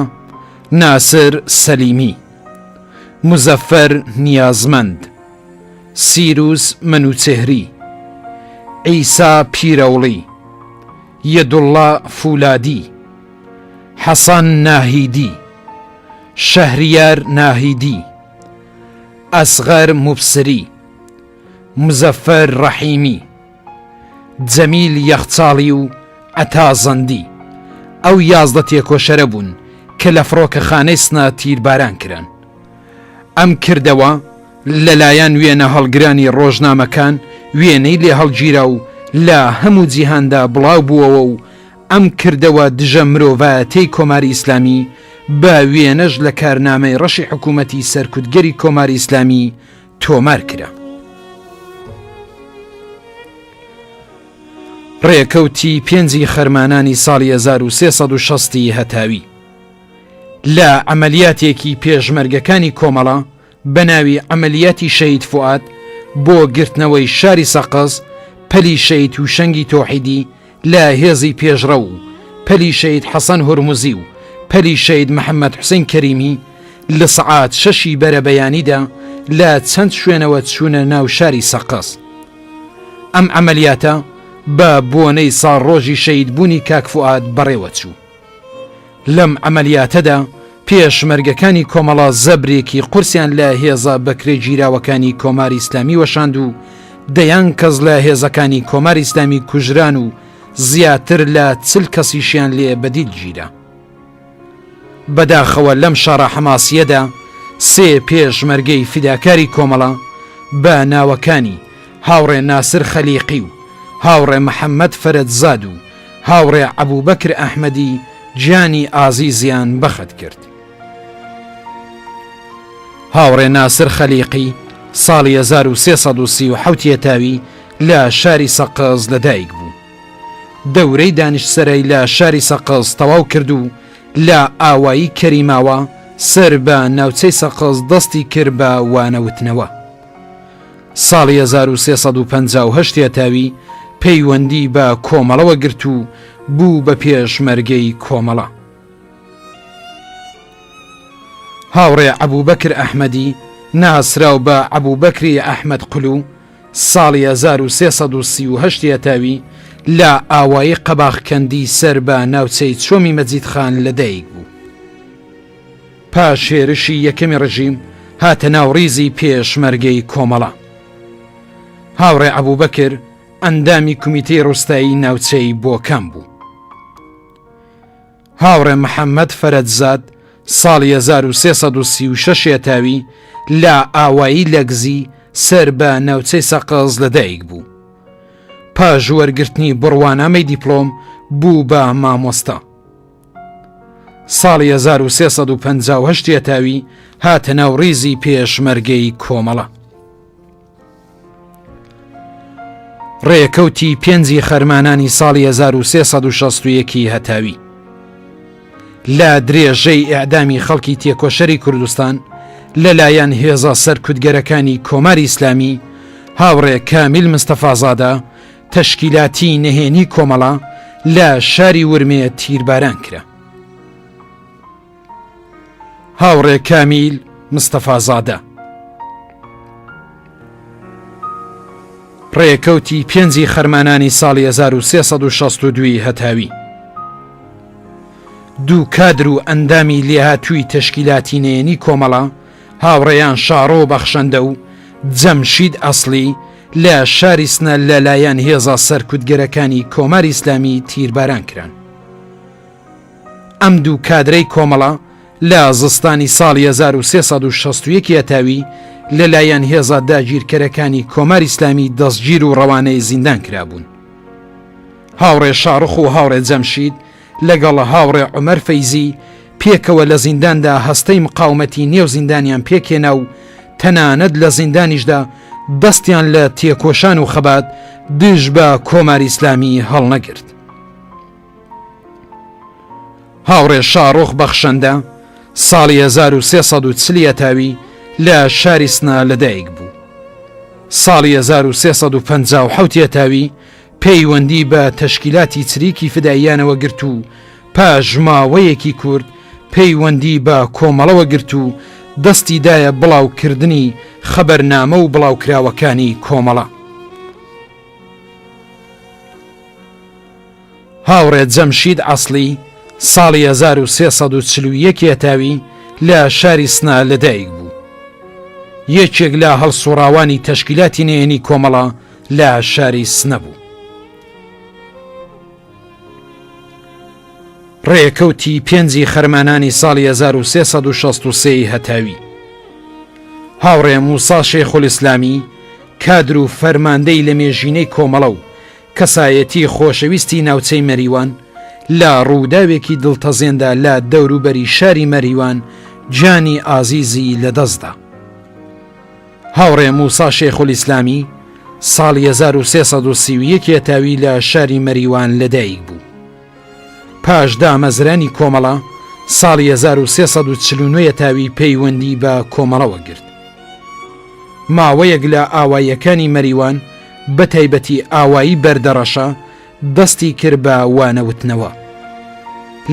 ناسر سەلیمی. موزەفەر نیازمەند، سیروس مەنوچێهری، عیسا پیرەوڵی، یەدوڵڵا فولادی، حەسەن ناهیدی، شەهریار ناهیدی، ئەسغەر موبسری، مزەفەر ڕەحیمی. جەمیل یەخچاڵی و عەتا زەندی ئەو 11 تێکۆشەرە بوون کە لە فڕۆکەخانەی سنە تیرباران کران. ئەم کردەوە لەلایەن وێنە هەڵگرانی ڕۆژنامەکان وێنەی لێ هەڵگیرا و لە هەموو جیهاندا بڵاو بووەوە و ئەم کردەوە دژە مرۆڤایەتیەی کۆماری ئیسلامی بە وێنەش لە کارنامەی ڕەشی حکوومەتی سەرکوتگەری کۆماری ئیسلامی تۆمار کرا. ڕێکەوتی پێنجی خەرمانانی ساڵی 1360 ی هەتاوی لە عەمەلیاتێکی پێشمەرگەکانی کۆمەڵە بە ناوی عەمەلیاتی شەهید فوئاد بۆ گرتنەوەی شاری سەقز پەلی شەهید هوشەنگی تۆحیدی لە هێزی پێشڕەو و پەلی شەهید حەسەن هورمزی و پەلی شەهید محەممەد حوسین کەریمی لە سەعات شەشی بەرەبەیانیدا لە چەند شوێنەوە چوونە ناو شاری سەقز. ئەم عەمەلیاتە بە بۆنەی ساڵڕۆژی شەهیدبوونی کاک فوئاد بەڕێوە چوو. لەم عەمەلیاتەدا پێشمەرگەکانی کۆمەڵە زەبرێکی قورسیان لە هێزە بەکرێگیراوەکانی کۆماری ئیسلامی وەشاند و دەیان کەس لە هێزەکانی کۆماری ئیسلامی کوژران و زیاتر لە چل کەسیشیان لێ بەدیل گیرا. بەداخەوە لەم شەڕە حەماسییەدا سێ پێشمەرگەی فیداکاری کۆمەڵە بە ناوەکانی هاوڕێ ناسر خەلیقی و هاوڕێ محەممەد فەرەجزاد و هاوڕێ ئەبوبەکر ئەحمەدی گیانی ئازیزیان بەخت کرد. هاوڕێ ناسر خەلیقی ساڵی 1337 یەتاوی لە شاری سەقز لەدایک بوو. دەورەی دانیشتسەرای لە شاری سەقز تەواو کرد و لە ئاوایی کەریماوا سەر بە ناوچەی سەقز دەستی کرد بە وانەوتنەوە. ساڵی 1358 یەتاوی پەیوەندی بە کۆمەڵەوە گرت و بوو بە پێشمەرگەی کۆمەڵە. هاوڕێ ئەبوبەکر ئەحمەدی ناسراو بە ئەبوبەکری ئەحمەد قولو ساڵی 1338 یەتاوی لە ئاوایی قەباخکەندی سەر بە ناوچەی چۆمی مەجیدخان لەدایک بوو. پاش هێرشی یەکەمی ڕژیم هاتە ناو ڕیزی پێشمەرگەی کۆمەڵە. هاوڕێ ئەبوبەکر ئەندامی کومیتەی ڕوستایی ناوچەی بۆکان بوو. هاوڕێ محەممەد فەرەجزاد ساڵی 1336 یەتاوی لە ئاوایی لەگزی سەر بە ناوچەی سەقز لەدایک بوو. پاش وەرگرتنی بڕوانامەی دیپلۆم بوو بە مامۆستا. ساڵی 1358 یەتاوی هاتە ناو ڕیزی پێشمەرگەی کۆمەڵە. ڕێکەوتی پێنجی خەرمانانی ساڵی 1361 هەتاوی لە درێژەی ئیعدامی خەڵکی تێکۆشەری کوردستان لەلایەن هێزە سەرکوتگەرەکانی کۆماری ئیسلامی هاوڕێ کامیل مستەفازادە تەشکیلاتی نهێنی کۆمەڵە لە شاری ورمێ تیرباران کرا. هاوڕێ کامیل مستەفازادە ڕێکەوتی پێنجی خەرمانانی ساڵی 1362 هەتاوی دوو کادر و ئەندامی لێهاتووی تەشکیلاتی نەیەنی کۆمەڵە هاوڕێیان شاڕۆ بەخشەندە و جەمشید ئەسڵی لە شاری سنە لەلایەن هێزە سەرکوتگەرەکانی کۆماری ئیسلامی تیرباران کران. ئەم دوو کادرەی کۆمەڵە لە زستانی ساڵی 1361 هەتاوی لەلایەن هێزە داگیرکەرەکانی کۆماری ئیسلامی دەستگیر و ڕەوانەی زیندان کرابوون. هاوڕێ شاڕخ و هاوڕێ جەمشید لەگەڵ هاوڕێ عومەر فەیزی پێکەوە لە زینداندا هەستەی مقاومەتی نێو زیندانیان پێکهێنا و تەنانەت لە زیندانیشدا دەستیان لە تێکۆشان و خەبات دژ بە کۆماری ئیسلامی هەڵنەگرت. هاوڕێ شاڕۆخ بەخشەندە ساڵی 1340 یەتاوی لە شاری سنە لەدایک بوو. ساڵی 1357 یەتاوی پەیوەندی بە تەشکیلاتی چریکی فداییانەوە گرت و پاش ماوەیەکی کورت پەیوەندی بە کۆمەڵەوە گرت و دەستی دایە بڵاوکردنی خەبەرنامە و بڵاوکراوەکانی کۆمەڵە. هاوڕێ جەمشید عەسڵی ساڵی 1341 هەتاوی لە شاری سنە لەدایک بوو. یەکێک لە هەڵسوڕاوانی تەشکیلاتی نهێنی کۆمەڵە لە شاری سنە بوو. ڕێکەوتی پێنجی خەرمانانی ساڵی 1363 هەتاوی هاوڕێ موسا شێخولئیسلامی کادر و فەرماندەی لە مێژینەی کۆمەڵە و کەسایەتی خۆشەویستی ناوچەی مەریوان لە ڕووداوێکی دڵتەزێندا لە دەوروبەری شاری مەریوان گیانی ئازیزی لەدەستدا. هاوڕێ موسا شێخولئیسلامی ساڵی 1331 هەتاوی لە شاری مەریوان لەدایک بوو. پاش دامەزرانی کۆمەڵە ساڵی 1349 هەتاوی پەیوەندی بە کۆمەڵەوە گرت. ماوەیەک لە ئاواییەکانی مەریوان بە تایبەتی ئاوایی بەردەڕەشە دەستی کرد بە وانەوتنەوە.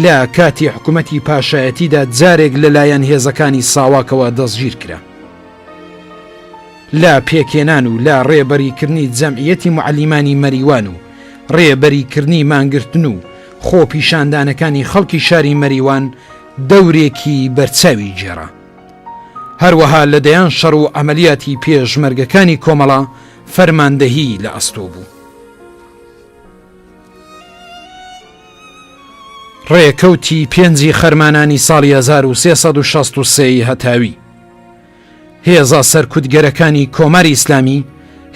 لە کاتی حکوومەتی پاشایەتیدا جارێک لەلایەن هێزەکانی ساواکەوە دەستگیر کرا. لە پێکهێنان و لە ڕێبەریکردنی جەمعیەتی موعەلیمانی مەریوان و ڕێبەریکردنی مانگرتن و خۆپیشاندانەکانی خەڵکی شاری مەریوان دەورێکی بەرچاوی گێڕا. هەروەها لە دەیان شەڕ و عەمەلیاتی پێشمەرگەکانی کۆمەڵە فەرماندەهی لە ئەستۆ بوو. ڕێکەوتی پێنجی خەرمانانی ساڵی 1363 هەتاوی هێزە سەرکوتگەرەکانی کۆماری ئیسلامی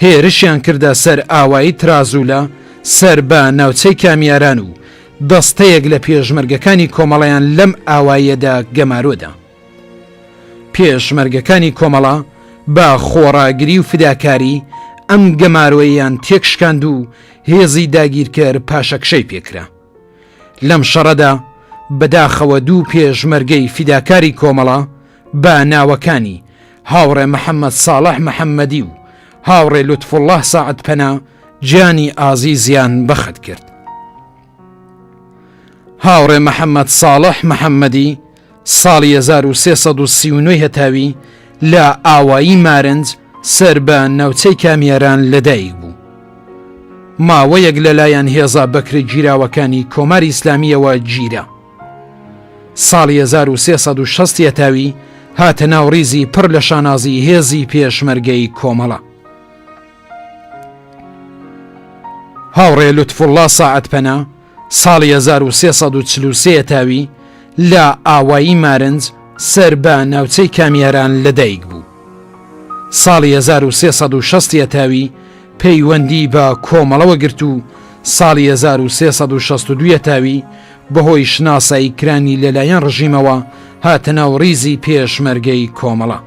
هێرشیان کردە سەر ئاوایی ترازولە سەر بە ناوچەی کامیاران و دەستەیەک لە پێشمەرگەکانی کۆمەڵەیان لەم ئاواییەدا گەمارۆدا. پێشمەرگەکانی کۆمەڵە بە خۆڕاگری و فداکاری ئەم گەمارۆیەیان تێکشکاند و هێزی داگیرکەر پاشەکشەی پێکرا. لەم شەڕەدا بەداخەوە دوو پێشمەرگەی فیداکاری کۆمەڵە بە ناوەکانی هاوڕێ محەممەد ساڵح محەممەدی و هاوڕێ لوتفوڵڵا ساعدپەنا گیانی ئازیزیان بەخت کرد. هاوڕێ محەممەد ساڵح محەممەدی ساڵی 1339 هەتاوی لە ئاوایی مارنج سەر بە ناوچەی کامیاران لەدایک بوو. ماوەیەک لەلایەن هێزە بەکرێگیراوەکانی کۆماری ئیسلامییەوە گیرا. ساڵی 1360 هەتاوی هاتە ناو ڕیزی پڕ لە شانازی هێزی پێشمەرگەی کۆمەڵە. هاوڕێ لوتفوڵڵا ساعدپەنا ساڵی 1343 هەتاوی لە ئاوایی مارنج سەر بە ناوچەی کامیاران لەدایک بوو. ساڵی 1360 هەتاوی پەیوەندی بە کۆمەڵەوە گرت و ساڵی 1362 هەتاوی بەهۆی شناسایی کرانی لەلایەن ڕژیمەوە هاتە ناو ڕیزی پێشمەرگەی کۆمەڵە.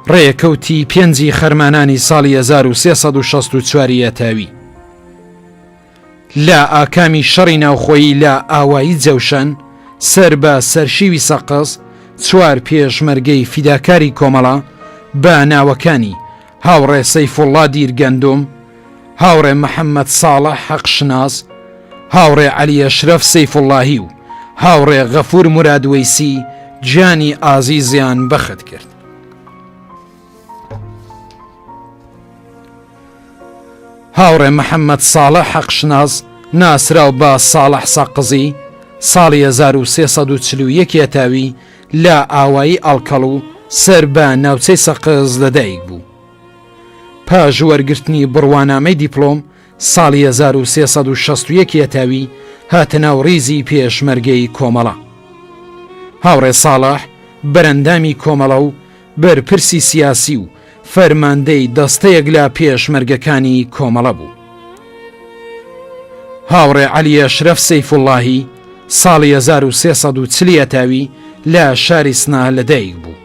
ڕێکەوتی پێنجی خەرمانانی ساڵی 1364 یەتاوی لە ئاکامی شەڕی ناوخۆیی لە ئاوایی جەوشەن سەر بە سەرشیوی سەقز چوار پێشمەرگەی فیداکاری کۆمەڵە بە ناوەکانی هاوڕێ سەیفوڵڵا دیرگەندوم، هاوڕێ محەممەد ساڵح حەقشناس، هاوڕێ عەلی ئەشرەف سەیفوڵڵاهی و هاوڕێ غەفوور مورادوەیسی گیانی ئازیزیان بەخت کرد. هاوڕێ محەممەد ساڵح حەقشناس ناسراو بە ساڵح سەقزی ساڵی 1341 هەتاوی لە ئاوایی ئاڵکەڵو سەر بە ناوچەی سەقز لەدایک بوو. پاش وەرگرتنی بڕوانامەی دیپلۆم. ساڵی 1361 هەتاوی هاتە ناو ڕیزی پێشمەرگەی کۆمەڵە. هاوڕێ ساڵح بەرەندامی کۆمەڵە و بەرپرسی سیاسی و فەرماندەی دەستەیەک لە پێشمەرگەکانی کۆمەڵە بوو. هاوڕێ عەلی ئەشرەف سەیفوڵڵاهی ساڵی 1340 هەتاوی لە شاری سنە لەدایک بوو.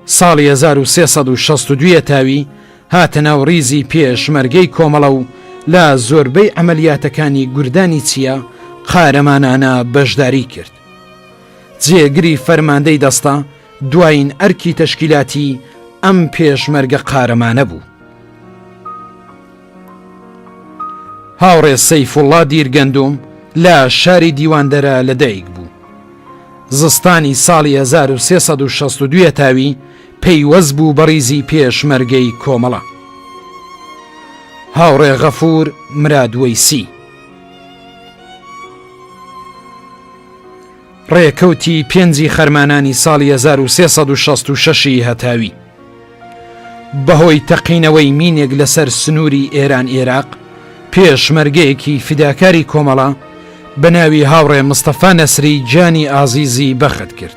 ساڵی 1362 هەتاوی هاتە ناو ڕیزی پێشمەرگەی کۆمەڵە و لە زۆربەی عەمەلیاتەکانی گوردانی چیا قارەمانانە بەشداری کرد. جێگری فەرماندەی دەستە دوایین ئەرکی تەشکیلاتی ئەم پێشمەرگە قارەمانە بوو. هاوڕێ سەیفوڵڵا دیرگەندوم لە شاری دیواندەرە لەدایک بوو. زستانی ساڵی 1362 هەتاوی پەیوەست بوو بە ڕیزی پێشمەرگەی کۆمەڵە. هاوڕێ غەفوور مرادوەیسی. ڕێکەوتی پێنجی خەرمانانی ساڵی 1366 ی هەتاوی بەهۆی تەقینەوەی مینێک لەسەر سنووری ئێران ئێراق پێشمەرگەیەکی فیداکاری کۆمەڵە بە ناوی هاوڕێ مستەفا نەسری گیانی ئازیزی بەخت کرد.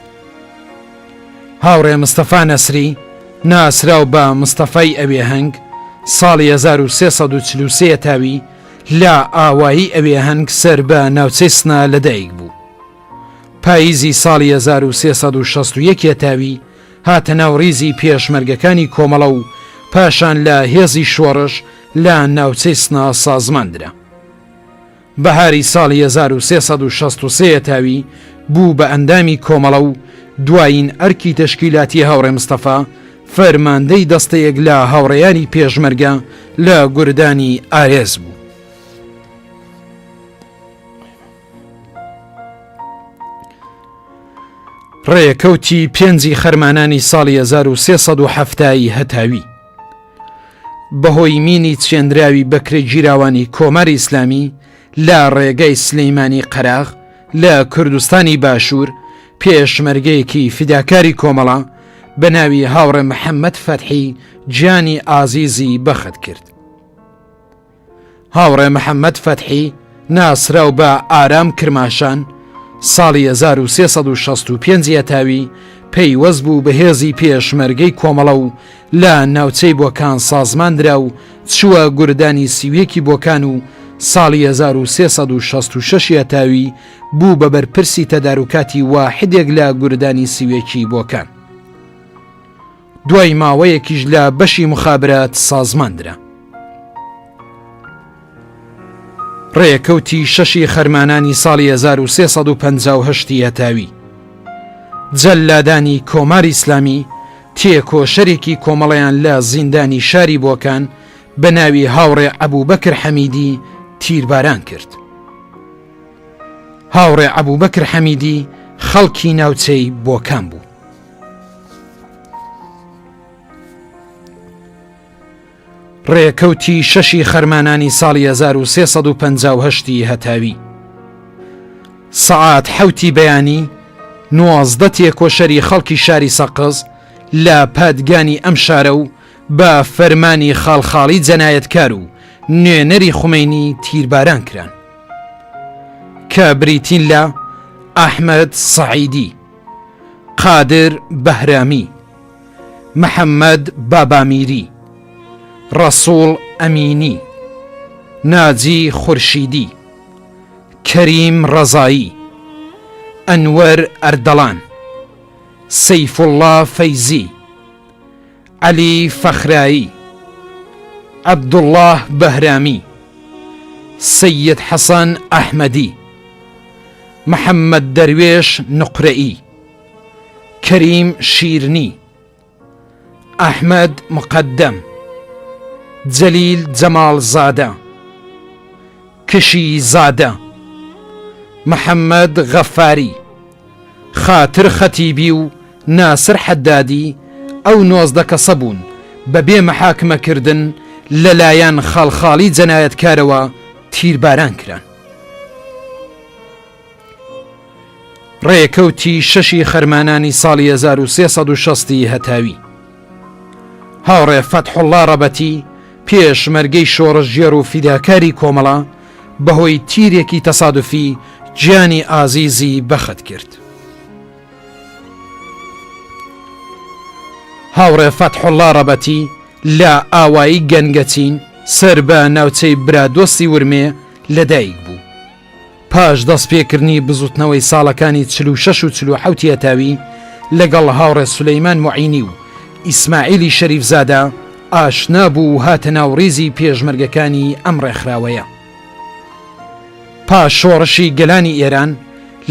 هاوڕێ مستەفا نەسری ناسراو بە مستەفای ئەوێهەنگ ساڵی 1343 هەتاوی لە ئاوایی ئەوێهەنگ سەر بە ناوچەی سنە لەدایک بوو. پاییزی ساڵی 1361 هەتاوی هاتە ناو ڕیزی پێشمەرگەکانی کۆمەڵە و پاشان لە هێزی شۆڕش لە ناوچەی سنە سازمان درا. بەهاری ساڵی 1363 هەتاوی بوو بە ئەندامی کۆمەڵە و دوایین ئەرکی تەشکیلاتی هاوڕێ مستەفا فەرماندەی دەستەیەک لە هاوڕێیانی پێشمەرگە لە گوردانی ئارێز بوو. ڕێکەوتی پێنجی خەرمانانی ساڵی 1370 ی هەتاوی بەهۆی مینی چێندراوی بەکرێگیراوانی کۆماری ئیسلامی لە ڕێگەی سلیمانی قەراغ لە کوردستانی باشوور پێشمەرگەیەکی فیداکاری کۆمەڵە بە ناوی هاوڕێ محەممەد فەتحی گیانی ئازیزی بەخت کرد. هاوڕێ محەممەد فەتحی ناسراو بە ئارام کرماشان ساڵی 1365 هەتاوی پەیوەست بوو بە هێزی پێشمەرگەی کۆمەڵە و لە ناوچەی بۆکان سازمان درا و چووە گوردانی سیویەکی بۆکان و ساڵی 1366 هەتاوی بوو بە بەرپرسی تەداروکاتی واحدێک لە گوردانی سیویەکی بۆکان. دوای ماوەیەکیش لە بەشی مخابرات سازمان درا. ڕێکەوتی شەشی خەرمانانی ساڵی 1358 هەتاوی جەلادانی کۆماری ئیسلامی تێکۆشەرێکی کۆمەڵیان لە زیندانی شاری بۆکان بە ناوی هاوڕێ ئەبوبەکر حەمیدی تیرباران کرد. هاوڕێ ئەبوبەکر حەمیدی خەڵکی ناوچەی بۆکان بوو. ڕێکەوتی شەشی خەرمانانی ساڵی 1358 ی هەتاوی سەعات حەوتی بەیانی 19 تێکۆشەری خەڵکی شاری سەقز لە پادگانی ئەم شارە و بە فەرمانی خاڵخاڵی جەنایەتکار و نوێنەری خومەینی تیرباران کران کە بریتین لە ئەحمەد سەعیدی قادر بەهرامی، محەمەد بابامیری، ڕەسوڵ ئەمینی، ناجی خورشیدی، کەریم ڕەزایی، ئەنوەر ئەردەڵان، سەیفوڵڵا فەیزی، عەلی فەخرایی، عەبدوڵڵاه بەهرامی، سەید حەسەن ئەحمەدی، محەممەد دەروێش نوقرەیی، کەریم شیرنی، ئەحمەد مقەدەم، جەلیل جەماڵزادە، کشی زادە، محەممەد غەفاری، خاتر خەتیبی و ناسر حەدادی ئەو 19 کەسە بوون بە بێ مەحاکمەکردن لەلایەن خاڵخاڵی جەنایەتکارەوە تیرباران کران. ڕێکەوتی شەشی خەرمانانی ساڵی 1360 هەتاوی هاوڕێ فەتحوڵڵا ڕەبەتی. پێشمەرگەی شۆڕشگێڕ و فیداکاری کۆمەڵە بەهۆی تیرێکی تەسادوفی گیانی ئازیزی بەخت کرد. هاوڕێ فەتحوڵڵا ڕەبەتی لە ئاوایی گەنگەچین سەر بە ناوچەی برادۆستی ورمێ لەدایک بوو. پاش دەستپێکردنی بزوتنەوەی ساڵەکانی 46 و 47 هەتاوی لەگەڵ هاوڕێ سولەیمان موعینی و ئیسماعیلی شەریفزادە ئاشنا بوو و هاتە ناو ڕیزی پێشمەرگەکانی ئەم ڕێکخراوەیە. پاش شۆڕشی گەلانی ئێران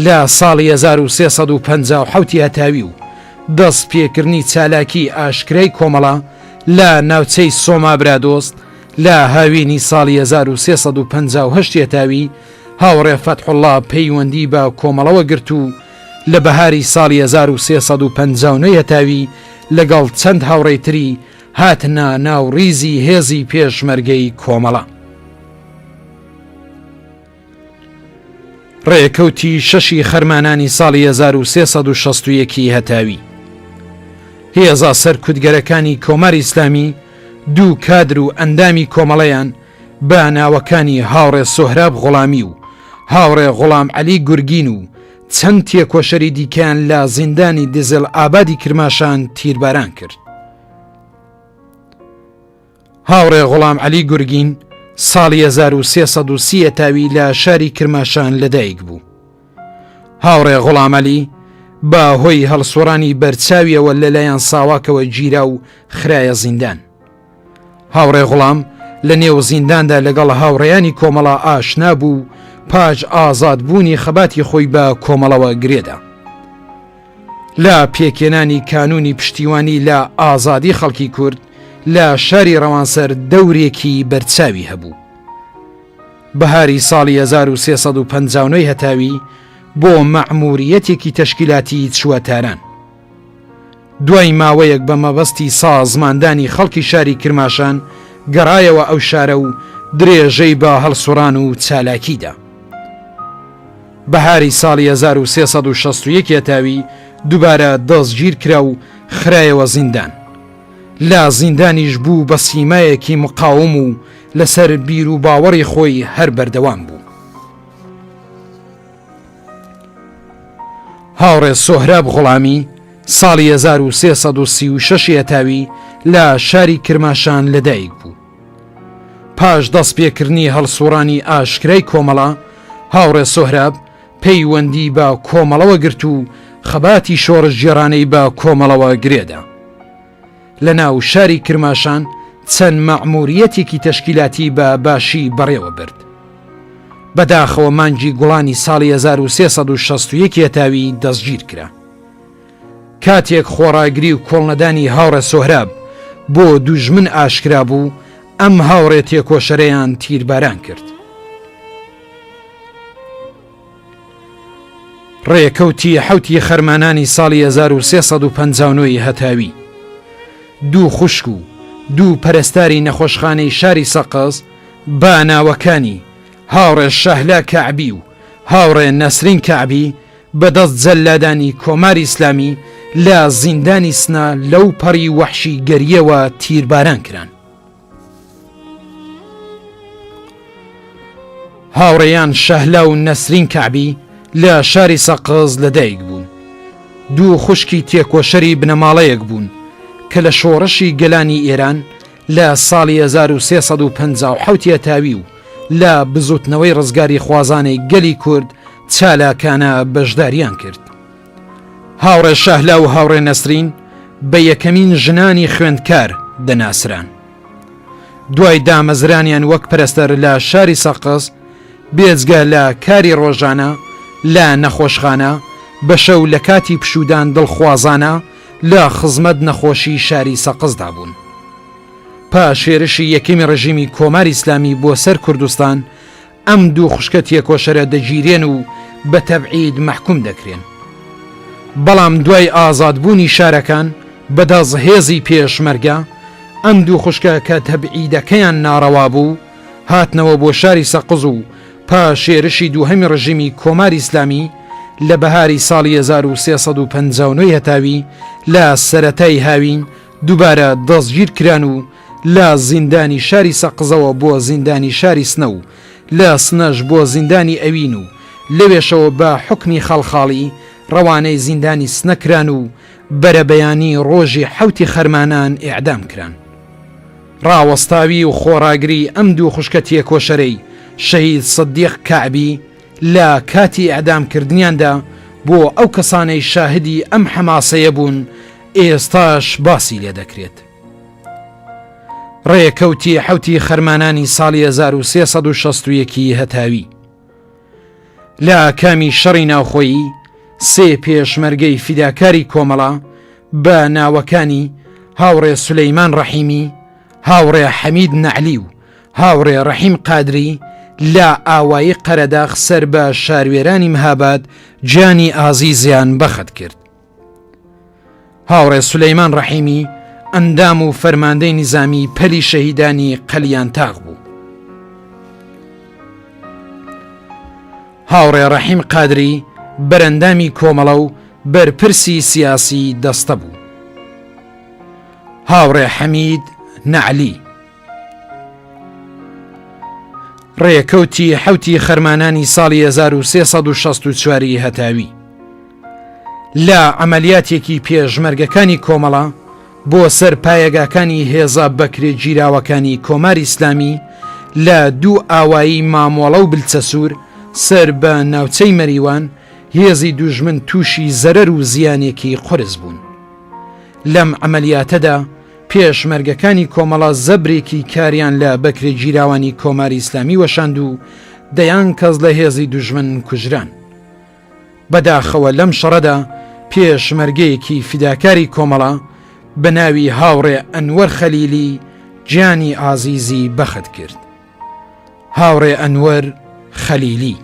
لە ساڵی 1357 هەتاوی و دەست پێکردنی چالاکی ئاشکرای کۆمەڵە لە ناوچەی سۆما برادۆست لە هاوینی ساڵی 1358 هەتاوی هاوڕێ فەتحوڵڵا پەیوەندی بە کۆمەڵەوە گرت و لە بەهاری ساڵی 1359 هەتاوی لەگەڵ چەند هاوڕێی تری هاتنە ناو ڕیزی هێزی پێشمەرگەی کۆمەڵە. ڕێکەوتی شەشی خەرمانانی ساڵی 1361 ی هەتاوی هێزە سەرکوتگەرەکانی کۆماری ئیسلامی دوو کادر و ئەندامی کۆمەڵەیان بە ناوەکانی هاوڕێ سۆهراب غوڵامی و هاوڕێ غوڵام عەلی گورگین و چەند تێکۆشەری دیکەیان لە زیندانی دیزل ئابادی کرماشان تیرباران کرد. هاوڕێ غوڵام عەلی گورگین ساڵی 1330 هەتاوی لە شاری کرماشان لەدایک بوو. هاوڕێ غوڵام عەلی بە هۆی هەڵسوڕانی بەرچاویەوە لەلایەن ساواکەوە گیرا و خرایە زیندان. هاوڕێ غوڵام لە نێو زینداندا لەگەڵ هاوڕێیانی کۆمەڵە ئاشنا بوو و پاش ئازاد بوونی خەباتی خۆی بە کۆمەڵەوە گرێدا. لە پێکهێنانی کانوونی پشتیوانی لە ئازادی خەڵکی کورد لە شاری ڕەوانسەر دەورێکی بەرچاوی هەبوو. بەهاری ساڵی 1359 هەتاوی بۆ مەعموریەتێکی تەشکیلاتی چووە تاران. دوای ماوەیەک بە مەبەستی سازماندانی خەڵکی شاری کرماشان گەڕایەوە ئەو شارە و درێژەی بە هەڵسوڕان و چالاکی دا. بەهاری ساڵی 1361 هەتاوی دووبارە دەستگیر کرا و خرایەوە زیندان. لە زیندانیش بوو بە سیمایەکی مقاوم و لەسەر بیر و باوەڕی خۆی هەر بەردەوام بوو. هاوڕێ سۆهراب غوڵامی ساڵی 1336 هەتاوی لە شاری کرماشان لەدایک بوو. پاش دەست پێکردنی هەڵسوڕانی ئاشکرای کۆمەڵە، هاوڕێ سۆهراب پەیوەندی بە کۆمەڵەوە گرت و خەباتی شۆڕشگێڕانەی بە کۆمەڵەوە گرێدا. لە ناو شاری کرماشان چەند مەعموریەتێکی تەشکیلاتی بە باشی بەڕێوە برد. بەداخەوە مانگی گوڵانی ساڵی 1361 هەتاوی دەستگیر کرا. کاتێک خۆڕاگری و کۆڵنەدانی هاوڕێ سۆهراب بۆ دوژمن ئاشکرا بوو، ئەم هاوڕێ تێکۆشەرەیان تیرباران کرد. ڕێکەوتی حەوتی خەرمانانی ساڵی 1359 ی هەتاوی دوو خوشک و دوو پەرستاری نەخۆشخانەی شاری سەقز بە ناوەکانی هاوڕێ شەهلا کەعبی و هاوڕێ نەسرین کەعبی بە دەست جەللادانی کۆماری ئیسلامی لە زیندانی سنە لەو پەڕی وەحشیگەرییەوە تیرباران کران. هاوڕێیان شەهلا و نەسرین کەعبی لە شاری سەقز لەدایک بوون. دوو خوشکی تێکۆشەری بنەماڵەیەک بوون کە لە شۆڕشی گەلانی ئێران لە ساڵی 1357 هەتاوی و لە بزوتنەوەی ڕزگاریخوازانەی گەلی کورد چالاکانە بەشداریان کرد. هاوڕێ شەهلا و هاوڕێ نەسرین بە یەکەمین ژنانی خوێندکار دەناسران. دوای دامەزرانیان وەک پەرستار لە شاری سەقز، بێجگە لە کاری ڕۆژانە لە نەخۆشخانە، بە شەو لە کاتی پشوودان دڵخوازانە لە خزمەت نەخۆشی شاری سەقزدا بوون. پاش هێرشی یەکەمی ڕژیمی کۆماری ئیسلامی بۆ سەر کوردستان، ئەم دوو خوشکە تێکۆشەرە دەگیرێن و بە تەبعید مەحکوم دەکرێن. بەڵام دوای ئازادبوونی شارەکان بە دەست هێزی پێشمەرگە، ئەم دوو خوشکە کە تەبعیدەکەیان ناڕەوا بوو، هاتنەوە بۆ شاری سەقز و پاش هێرشی دووهەمی ڕژیمی کۆماری ئیسلامی لە بەهاری ساڵی 1359 هەتاوی لە سەرەتای هاوین دووبارە دەستگیر کران و. لە زیندانی شاری سەقزەوە بۆ زیندانی شاری سنە و لە سنەش بۆ زیندانی ئەوین و لەوێشەوە بە حوکمی خەڵخاڵی ڕەوانەی زیندانی سنە کران و بەرەبەیانی ڕۆژی حەوتی خەرمانان ئێعدام کران. ڕاوەستاوی و خۆڕاگری ئەم دوو خوشکە تێکۆشەرەی شەهید سدیق کەعبی لە کاتی ئێعدام کردنیاندا بۆ ئەو کەسانەی شاهدی ئەم حەماسەیە بوون ئێستاش باسی لێ دەکرێت. ڕێکەوتی حەوتی خەرمانانی ساڵی 1361 ی هەتاوی لە ئاکامی شەڕی ناوخۆیی سێ پێشمەرگەی فیداکاری کۆمەڵە بە ناوەکانی هاوڕێ سولەیمان ڕەحیمی، هاوڕێ حەمید نەعلی و هاوڕێ ڕەحیم قادری لە ئاوایی قەرەداخ سەر بە شاروێرانی مهاباد گیانی ئازیزیان بەخت کرد. هاوڕێ سولەیمان ڕەحیمی ئەندام و فەرماندەی نیزامی پەلی شەهیدانی قەلیانتاغ بوو. هاوڕێ ڕەحیم قادری بەرەندامی کۆمەڵە و بەرپرسی سیاسی دەستە بوو. هاوڕێ حەمید نەعلی ڕێکەوتی حەوتی خەرمانانی ساڵی 1364 ی هەتاوی لە عەمەلیاتێکی پێشمەرگەکانی کۆمەڵە بۆ سەر پایەگاکانی هێزە بەکرێگیراوەکانی کۆماری ئیسلامی لە دوو ئاوایی مامۆڵە و بلچەسوور سەر بە ناوچەی مەریوان هێزی دوژمن تووشی زەرەر و زیانێکی قورس بوون. لەم عەمەلیاتەدا پێشمەرگەکانی کۆمەڵە زەبرێکی کاریان لە بەکرێگیراوانی کۆماری ئیسلامی وەشاند و دەیان کەس لە هێزی دوژمن کوژران. بەداخەوە لەم شەڕەدا پێشمەرگەیەکی فیداکاری کۆمەڵە بە ناوی هاوڕێ ئەنوەر خەلیلی گیانی ئازیزی بەخت کرد. هاوڕێ ئەنوەر خەلیلی.